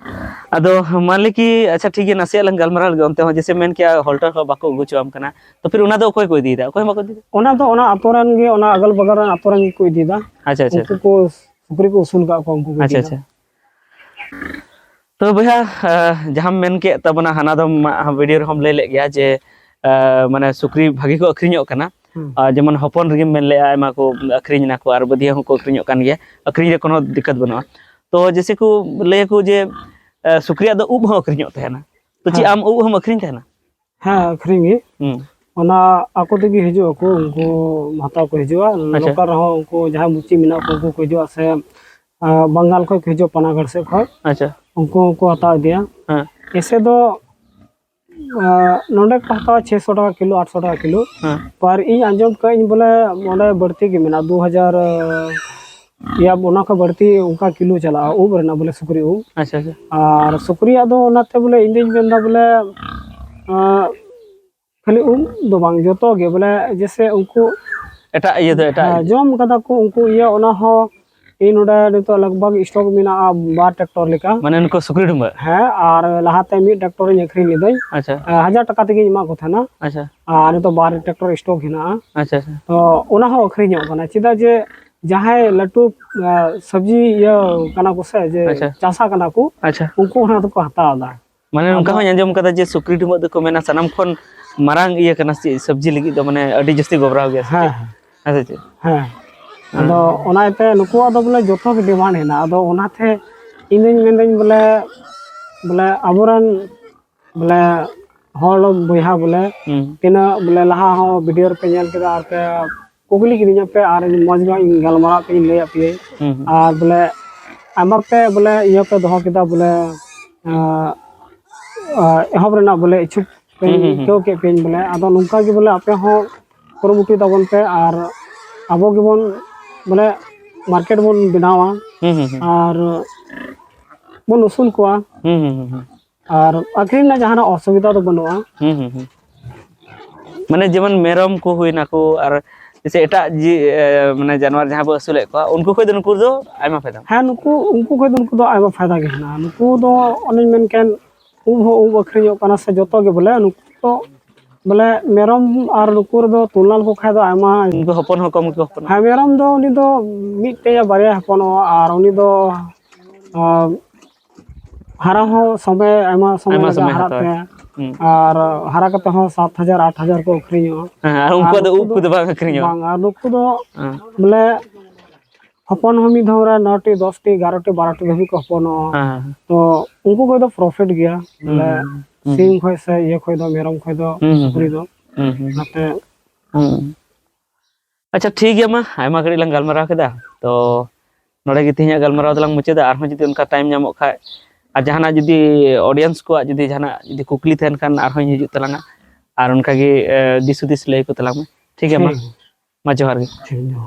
ᱟᱫᱚ ᱢᱟᱱᱞᱤ ᱠᱤ, ᱟᱪᱪᱷᱟ, ᱴᱷᱤᱠ ᱜᱮᱭᱟ, ᱱᱟᱥᱮᱭᱟᱜ ᱞᱟᱝ ᱜᱟᱞᱢᱟᱨᱟᱣ ᱞᱮᱜᱮ, ᱚᱱᱛᱮ ᱦᱚᱸ ᱡᱮᱭᱥᱮ ᱢᱮᱱ ᱠᱮᱜᱼᱟ, ᱦᱳᱞᱰᱟᱨ ᱦᱚᱸ ᱵᱟᱠᱚ ᱟᱹᱜᱩ ᱦᱚᱪᱚᱣᱟᱢ ᱠᱟᱱᱟ, ᱛᱚ ᱯᱷᱤᱨ ᱚᱱᱟ ᱫᱚ ᱚᱠᱚᱭ ᱠᱚ ᱤᱫᱤᱭᱮᱫᱟ? ᱚᱠᱚᱭ ᱦᱚᱸ ᱵᱟᱠᱚ ᱤᱫᱤᱭᱮᱫᱟ? ᱚᱱᱟ ᱫᱚ ᱚᱱᱟ ᱟᱛᱳ ᱨᱮᱱ ᱜᱮ, ᱚᱱᱟ ᱟᱜᱚᱞ ᱵᱟᱜᱚᱞ ᱨᱮᱱ ᱟᱛᱳ ᱨᱮᱱ ᱜᱮᱠᱚ ᱤᱫᱤᱭᱮᱫᱟ᱾ ᱟᱪᱪᱷᱟ, ᱟᱪᱪᱷᱟ, ᱩᱱᱠᱩ ᱟᱪᱪᱷᱟ᱾ ᱠᱚ ᱥᱩᱠᱨᱤ ᱠᱚ ᱟᱹᱥᱩᱞ ᱠᱟᱜ ᱠᱚᱣᱟ, ᱩᱱᱠᱩ ᱠᱚ ᱟᱪᱪᱷᱟ, ᱤᱫᱤᱭᱮᱫᱟ᱾ ᱟᱪᱪᱷᱟ᱾ ᱛᱚ ᱵᱚᱭᱦᱟ, ᱟᱸ, ᱡᱟᱦᱟᱸᱢ ᱢᱮᱱ ᱠᱮᱫ ᱛᱟᱵᱚᱱᱟ, ᱦᱟᱱᱟ ᱫᱚᱢ ᱟᱢᱟᱜ ᱵᱷᱤᱰᱤᱭᱳ ᱨᱮᱦᱚᱸᱢ ᱞᱟᱹᱭ ᱞᱮᱫ ᱜᱮᱭᱟ ᱡᱮ, ᱟᱸ, ᱢᱟᱱᱮ ᱥᱩᱠᱨᱤ ᱵᱷᱟᱜᱤ ᱠᱚ ᱟᱹᱠᱷᱨᱤᱧᱚᱜ ᱠᱟᱱᱟ᱾ ᱦᱩᱸ᱾ ᱟᱨ ᱡᱮᱢᱚᱱ ᱦᱚᱯᱚᱱ ᱨᱮᱜᱮᱢ ᱢᱮᱱ ᱞᱮᱫᱼᱟ, ᱟᱭᱢᱟ ᱠᱚ ᱟᱹᱠᱷᱨᱤᱧ ᱮᱱᱟ ᱠᱚ, ᱟᱨ ᱵᱟᱹᱫᱷᱤᱭᱟᱹ ᱦᱚᱸᱠᱚ ᱟᱹᱠᱷᱨᱤᱧᱚᱜ ᱠᱟᱱ ᱜᱮᱭᱟ, ᱟᱹᱠᱷᱨᱤᱧ ᱨᱮ ᱠᱳᱱᱳ ᱫᱤᱠᱠᱟᱛ ᱵᱟᱹᱱᱩᱜᱼᱟ᱾ ᱛᱚ ᱡᱮᱭᱥᱮ ᱠᱚ ᱞᱟᱹᱭᱟᱠᱚ ᱡᱮ, ᱟᱸ, ᱥᱩᱠᱨᱤᱭᱟᱜ ᱫᱚ ᱩᱵ ᱦᱚᱸ ᱟᱹᱠᱷᱨᱤᱧᱚᱜ ᱛᱟᱦᱮᱱᱟ, ᱛᱚ ᱪᱮᱫ ᱦᱮᱸ᱾ ᱟᱢ ᱩᱵ ᱦᱚᱸᱢ ᱟᱹᱠᱷᱨᱤᱧ ᱛᱟᱦᱮᱱᱟ? ᱦᱮᱸ, ᱟᱹᱠᱷᱨᱤᱧ ᱜᱮ᱾ ᱦᱩᱸ᱾ ᱚᱱᱟ ᱟᱠᱚ ᱛᱮᱜᱮ ᱦᱤᱡᱩᱜ ᱟᱠᱚ, ᱩᱱᱠᱩ ᱦᱟᱛᱟᱣ ᱠᱚ ᱦᱤᱡᱩᱜᱼᱟ᱾ ᱟᱪᱪᱷᱟ᱾ ᱞᱳᱠᱟᱞ ᱨᱮᱦᱚᱸ ᱩᱱᱠᱩ ᱡᱟᱦᱟᱸᱭ ᱢᱩᱪᱤ ᱢᱮᱱᱟᱜ ᱠᱚ, ᱩᱱᱠᱩ ᱠᱚ ᱦᱤᱡᱩᱜᱼᱟ, ᱥᱮ ᱟᱸ, ᱵᱟᱝᱜᱟᱞ ᱠᱷᱚᱱ ᱠᱚ ᱦᱤᱡᱩᱜᱼᱟ, ᱯᱟᱱᱟᱜᱚᱲ ᱥᱮᱫ ᱠᱷᱚᱱ᱾ ᱟᱪᱪᱷᱟ᱾ ᱩᱱᱠᱩ ᱦᱚᱸᱠᱚ ᱦᱟᱛᱟᱣ ᱤᱫᱤᱭᱟ᱾ ᱦᱮᱸ᱾ ᱮᱥᱮ ᱫᱚ ᱟᱸ, ᱱᱚᱰᱮ ᱠᱚ ᱦᱟᱛᱟᱣᱟ ᱪᱷᱮᱥᱚ ᱴᱟᱠᱟ ᱠᱤᱞᱳ, ᱟᱴᱥᱚ ᱴᱟᱠᱟ ᱠᱤᱞᱳ᱾ ᱦᱮᱸ᱾ ᱯᱟᱨ ᱤᱧ ᱟᱸᱡᱚᱢ ᱠᱟᱜ ᱟᱹᱧ ᱵᱚᱞᱮ ᱚᱸᱰᱮ ᱵᱟᱹᱲᱛᱤ ᱜᱮ ᱢᱮᱱᱟᱜᱼᱟ, ᱫᱩ ᱦᱟᱡᱟᱨ ᱤᱭᱟ, ᱚᱱᱟ ᱠᱷᱚᱱ ᱵᱟᱹᱲᱛᱤ ᱚᱱᱠᱟ ᱠᱤᱞᱳ ᱪᱟᱞᱟᱜᱼᱟ ᱩᱵ ᱨᱮᱱᱟᱜ, ᱵᱚᱞᱮ ᱥᱩᱠᱨᱤ ᱩᱵ᱾ ᱟᱪᱪᱷᱟ, ᱟᱪᱪᱷᱟ᱾ ᱟᱨ ᱥᱩᱠᱨᱤᱭᱟᱜ ᱫᱚ ᱚᱱᱟᱛᱮ ᱵᱚᱞᱮ ᱤᱧ ᱫᱩᱧ ᱢᱮᱱᱫᱟ ᱵᱚᱞᱮ, ᱟᱸ, ᱠᱷᱟᱹᱞᱤ ᱩᱵ ᱫᱚ ᱵᱟᱝ, ᱡᱚᱛᱚ ᱜᱮ ᱵᱚᱞᱮ, ᱡᱮᱥᱮ ᱩᱱᱠᱩ ᱮᱴᱟᱜ ᱤᱭᱟᱹ ᱫᱚ ᱮᱴᱟᱜ ᱦᱮᱸ, ᱡᱚᱢ ᱠᱟᱫᱟ ᱠᱚ ᱩᱱᱠᱩ ᱤᱭᱟᱹ, ᱚᱱᱟ ᱦᱚᱸ ᱤᱧ ᱱᱚᱰᱮ ᱱᱤᱛᱚᱜ ᱞᱟᱜᱽ ᱵᱷᱟᱜᱽ ᱥᱴᱚᱠ ᱢᱮᱱᱟᱜᱼᱟ ᱵᱟᱨ ᱴᱨᱟᱠᱴᱚᱨ ᱞᱮᱠᱟ᱾ ᱢᱟᱱᱮ ᱱᱩᱠᱩ ᱥᱩᱠᱨᱤ ᱰᱩᱢᱵᱟᱹᱜ? ᱦᱮᱸ, ᱟᱨ ᱞᱟᱦᱟᱛᱮ ᱢᱤᱫ ᱴᱨᱟᱠᱴᱚᱨ ᱤᱧ ᱟᱹᱠᱷᱨᱤᱧ ᱞᱤᱫᱟᱹᱧ᱾ ᱟᱪᱪᱷᱟ᱾ ᱮ, ᱦᱟᱡᱟᱨ ᱴᱟᱠᱟ ᱛᱮᱜᱮᱧ ᱮᱢᱟᱜ ᱠᱚ ᱛᱟᱦᱮᱱᱟ᱾ ᱟᱪᱪᱷᱟ᱾ ᱟᱨ ᱱᱤᱛᱚᱜ ᱵᱟᱨ ᱴᱨᱟᱠᱴᱚᱨ ᱥᱴᱚᱠ ᱦᱮᱱᱟᱜᱼᱟ᱾ ᱟᱪᱪᱷᱟ, ᱟᱪᱪᱷᱟ᱾ ᱛᱚ ᱚᱱᱟ ᱦᱚᱸ ᱟᱹᱠᱷᱨᱤᱧᱚᱜ ᱠᱟᱱᱟ, ᱪᱮᱫᱟᱜ ᱡᱮ ᱡᱟᱦᱟᱸᱭ ᱞᱟᱹᱴᱩ, ᱮ, ᱥᱚᱵᱽᱡᱤ ᱤᱭᱟᱹ ᱠᱟᱱᱟ ᱠᱚ ᱥᱮ, ᱡᱮ ᱟᱪᱪᱷᱟ᱾ ᱪᱟᱥᱟ ᱠᱟᱱᱟ ᱠᱚ, ᱟᱪᱪᱷᱟ᱾ ᱩᱱᱠᱩ ᱚᱱᱟ ᱫᱚᱠᱚ ᱦᱟᱛᱟᱣ ᱮᱫᱟ᱾ ᱢᱟᱱᱮ ᱚᱱᱠᱟ ᱟᱫᱚ ᱦᱚᱸᱧ ᱟᱸᱡᱚᱢ ᱠᱟᱫᱟ ᱡᱮ ᱥᱩᱠᱨᱤ ᱰᱩᱢᱵᱟᱹᱜ ᱫᱚᱠᱚ ᱢᱮᱱᱟ ᱥᱟᱱᱟᱢ ᱠᱷᱚᱱ ᱢᱟᱨᱟᱝ ᱤᱭᱟᱹ ᱠᱟᱱᱟ ᱥᱮ ᱪᱮᱫ, ᱥᱚᱵᱽᱡᱤ ᱞᱟᱹᱜᱤᱫ ᱫᱚ ᱢᱟᱱᱮ ᱟᱹᱰᱤ ᱡᱟᱹᱥᱛᱤ ᱜᱚᱵᱨᱟᱣ ᱜᱮᱭᱟ ᱥᱮ ᱦᱮᱸ, ᱪᱮᱫ? ᱦᱮᱸ᱾ ᱦᱮᱸ ᱥᱮ ᱪᱮᱫ? ᱦᱮᱸ᱾ ᱦᱮᱸ᱾ ᱟᱫᱚ ᱚᱱᱟ ᱤᱭᱟᱹᱛᱮ ᱱᱩᱠᱩᱣᱟᱜ ᱫᱚ ᱵᱚᱞᱮ ᱡᱚᱛᱚ ᱜᱮ ᱰᱤᱢᱟᱱᱰ ᱦᱮᱱᱟᱜᱼᱟ᱾ ᱟᱫᱚ ᱚᱱᱟᱛᱮ ᱤᱧ ᱫᱩᱧ ᱢᱮᱱᱫᱟᱹᱧ ᱵᱚᱞᱮ, ᱵᱚᱞᱮ ᱟᱵᱚᱨᱮᱱ ᱵᱚᱞᱮ ᱦᱚᱲ ᱵᱚᱭᱦᱟ ᱵᱚᱞᱮ ᱦᱩᱸ᱾ ᱛᱤᱱᱟᱹᱜ ᱵᱚᱞᱮ ᱞᱟᱦᱟ ᱦᱚᱸ ᱵᱷᱤᱰᱤᱭᱳ ᱨᱮᱯᱮ ᱧᱮᱞ ᱠᱮᱫᱟ ᱟᱨ ᱯᱮ ᱠᱩᱠᱞᱤ ᱠᱤᱫᱤᱧᱟ ᱯᱮ ᱟᱨ ᱢᱚᱡᱽ ᱧᱚᱜ ᱤᱧ ᱜᱟᱞᱢᱟᱨᱟᱣ ᱯᱮ, ᱤᱧ ᱞᱟᱹᱭᱟᱫ ᱯᱮᱭᱟᱹᱧ᱾ ᱦᱩᱸ, ᱦᱩᱸ᱾ ᱟᱨ ᱵᱚᱞᱮ ᱟᱭᱢᱟ ᱯᱮ ᱵᱚᱞᱮ ᱤᱭᱟᱹ ᱯᱮ ᱫᱚᱦᱚ ᱠᱮᱫᱟ ᱵᱚᱞᱮ, ᱟᱸ, ᱟᱸ, ᱮᱦᱚᱵ ᱨᱮᱱᱟᱜ ᱵᱚᱞᱮ ᱤᱪᱪᱷᱩᱠ ᱯᱮ ᱦᱩᱸ, ᱦᱩᱸ, ᱦᱩᱸ᱾ ᱟᱹᱭᱠᱟᱹᱣ ᱠᱮᱫ ᱯᱮᱭᱟᱹᱧ ᱵᱚᱞᱮ᱾ ᱟᱫᱚ ᱱᱚᱝᱠᱟ ᱜᱮ ᱵᱚᱞᱮ ᱟᱯᱮ ᱦᱚᱸ ᱠᱩᱨᱩᱢᱩᱴᱩᱭ ᱛᱟᱵᱚᱱ ᱯᱮ ᱟᱨ ᱟᱵᱚ ᱜᱮᱵᱚᱱ ᱵᱚᱞᱮ ᱢᱟᱨᱠᱮᱴ ᱵᱚᱱ ᱵᱮᱱᱟᱣᱟ ᱦᱩᱸ, ᱦᱩᱸ, ᱦᱩᱸ᱾ ᱟᱨ ᱵᱚᱱ ᱟᱹᱥᱩᱞ ᱠᱚᱣᱟ᱾ ᱦᱩᱸ, ᱦᱩᱸ, ᱦᱩᱸ, ᱦᱩᱸ᱾ ᱟᱨ ᱟᱹᱠᱷᱨᱤᱧ ᱨᱮᱱᱟᱜ ᱡᱟᱦᱟᱱᱟᱜ ᱚᱥᱩᱵᱤᱫᱷᱟ ᱫᱚ ᱵᱟᱹᱱᱩᱜᱼᱟ᱾ ᱦᱩᱸ, ᱦᱩᱸ, ᱦᱩᱸ᱾ ᱢᱟᱱᱮ ᱡᱮᱢᱚᱱ ᱢᱮᱨᱚᱢ ᱠᱚ ᱦᱩᱭᱱᱟᱠᱚ ᱟᱨ ᱡᱮᱭᱥᱮ ᱮᱴᱟᱜ ᱡᱤ-, ᱮ, ᱢᱟᱱᱮ ᱡᱟᱱᱣᱟᱨ ᱡᱟᱦᱟᱸ ᱵᱚ ᱟᱹᱥᱩᱞᱮᱫ ᱠᱚᱣᱟ, ᱩᱱᱠᱩ ᱠᱷᱚᱡ ᱫᱚ ᱱᱩᱠᱩ ᱫᱚ ᱟᱭᱢᱟ ᱯᱷᱟᱭᱫᱟ᱾ ᱦᱮᱸ, ᱱᱩᱠᱩ, ᱩᱱᱠᱩ ᱠᱷᱚᱡ ᱫᱚ ᱱᱩᱠᱩ ᱫᱚ ᱟᱭᱢᱟ ᱯᱷᱟᱭᱫᱟ ᱜᱮ ᱦᱮᱱᱟᱜᱼᱟ᱾ ᱱᱩᱠᱩ ᱫᱚ ᱚᱱᱮᱧ ᱢᱮᱱ ᱠᱮᱫ, ᱩᱵ ᱦᱚᱸ ᱩᱵ ᱟᱹᱠᱷᱨᱤᱧᱚᱜ ᱠᱟᱱᱟ ᱥᱮ ᱡᱚᱛᱚ ᱜᱮ ᱵᱚᱞᱮ, ᱱᱩᱠᱩ ᱫᱚ ᱵᱚᱞᱮ ᱢᱮᱨᱚᱢ ᱟᱨ ᱱᱩᱠᱩ ᱨᱮᱫᱚ ᱛᱩᱞᱱᱟ ᱞᱮᱠᱚ ᱠᱷᱟᱡ ᱫᱚ ᱟᱭᱢᱟ᱾ ᱩᱱᱠᱩ ᱦᱚᱯᱚᱱ ᱦᱚᱸ ᱠᱚᱢ ᱜᱮᱠᱚ ᱦᱚᱯᱚᱱᱚᱜᱼᱟ᱾ ᱦᱮᱸ, ᱢᱮᱨᱚᱢ ᱫᱚ ᱩᱱᱤ ᱫᱚ ᱢᱤᱫᱴᱮᱡ ᱭᱟ ᱵᱟᱨᱭᱟ ᱦᱚᱯᱚᱱᱚᱜᱼᱟ ᱟᱨ ᱩᱱᱤ ᱫᱚ, ᱟᱸ, ᱦᱟᱨᱟ ᱦᱚᱸ ᱥᱚᱢᱚᱭ, ᱟᱭᱢᱟ ᱥᱚᱢᱚᱭ ᱟᱭᱢᱟ ᱞᱟᱜᱟᱜᱼᱟ ᱥᱚᱢᱚᱭ ᱦᱟᱨᱟᱜ ᱦᱟᱛᱟᱣᱟ᱾ ᱛᱮ᱾ ᱦᱩᱸ᱾ ᱟᱨ ᱦᱟᱨᱟ ᱠᱟᱛᱮ ᱦᱚᱸ ᱥᱟᱛ ᱦᱟᱡᱟᱨ, ᱟᱴ ᱦᱟᱡᱟᱨ ᱠᱚ ᱟᱹᱠᱷᱨᱤᱧᱚᱜᱼᱟ᱾ ᱦᱮᱸ, ᱟᱨ ᱩᱱᱠᱩᱣᱟᱜ ᱟᱨ ᱫᱚ ᱱᱩᱠᱩ ᱩᱵ ᱠᱚᱫᱚ ᱵᱟᱝ ᱟᱹᱠᱷᱨᱤᱧᱚᱜᱼᱟ᱾ ᱵᱟᱝ, ᱟᱨ ᱱᱩᱠᱩ ᱫᱚ ᱦᱮᱸ᱾ ᱵᱚᱞᱮ ᱦᱚᱯᱚᱱ ᱦᱚᱸ ᱢᱤᱫ ᱫᱷᱟᱣ ᱨᱮ ᱱᱚ ᱴᱤ, ᱫᱚᱥ ᱴᱤ, ᱮᱜᱟᱨᱚ ᱴᱤ, ᱵᱟᱨᱚ ᱴᱤ ᱫᱷᱟᱹᱵᱤᱡ ᱠᱚ ᱦᱚᱯᱚᱱᱚᱜᱼᱟ᱾ ᱦᱮᱸ, ᱦᱮᱸ᱾ ᱛᱚ ᱩᱱᱠᱩ ᱠᱚ ᱫᱚ ᱯᱨᱚᱯᱷᱤᱴ ᱜᱮᱭᱟ᱾ ᱦᱩᱸ, ᱵᱚᱞᱮ ᱦᱩᱸ, ᱦᱩᱸ᱾ ᱥᱤᱢ ᱠᱷᱚᱡ ᱥᱮ ᱤᱭᱟᱹ ᱠᱷᱚᱡ ᱫᱚ, ᱢᱮᱨᱚᱢ ᱠᱷᱚᱡ ᱫᱚ, ᱦᱩᱸ, ᱦᱩᱸ, ᱥᱩᱠᱨᱤ ᱦᱩᱸ᱾ ᱫᱚ᱾ ᱦᱩᱸ, ᱦᱩᱸ᱾ ᱚᱱᱟᱛᱮ ᱦᱩᱸ᱾ ᱟᱪᱪᱷᱟ, ᱴᱷᱤᱠ ᱜᱮᱭᱟ, ᱢᱟ ᱟᱭᱢᱟ ᱜᱷᱟᱹᱲᱤᱡ ᱞᱟᱝ ᱜᱟᱞᱢᱟᱨᱟᱣ ᱠᱮᱫᱟ, ᱛᱚ ᱱᱚᱰᱮ ᱜᱮ ᱛᱮᱦᱮᱧᱟᱜ ᱜᱟᱞᱢᱟᱨᱟᱣ ᱫᱚᱞᱟᱝ ᱢᱩᱪᱟᱹᱫᱟ᱾ ᱟᱨᱦᱚᱸ ᱡᱩᱫᱤ ᱚᱱᱠᱟ time ᱧᱟᱢᱚᱜ ᱠᱷᱟᱡ, ᱟᱨ ᱡᱟᱦᱟᱱᱟᱜ ᱡᱩᱫᱤ audience ᱠᱚᱣᱟᱜ ᱡᱩᱫᱤ ᱡᱟᱦᱟᱱᱟᱜ ᱡᱩᱫᱤ ᱠᱩᱠᱞᱤ ᱛᱟᱦᱮᱱ ᱠᱷᱟᱱ, ᱟᱨᱦᱚᱸᱧ ᱦᱤᱡᱩᱜ ᱛᱟᱞᱟᱝᱟ, ᱟᱨ ᱚᱱᱠᱟᱜᱮ ᱮ, ᱫᱤᱥ ᱦᱩᱫᱤᱥ ᱞᱟᱹᱭ ᱠᱚ ᱛᱟᱞᱟᱝ ᱢᱮ᱾ ᱴᱷᱤᱠ ᱜᱮᱭᱟ, ᱢᱟ, ᱴᱷᱤᱠ᱾ ᱢᱟ ᱡᱚᱦᱟᱨ ᱜᱮ᱾ ᱴᱷᱤᱠ ᱜᱮᱭᱟ᱾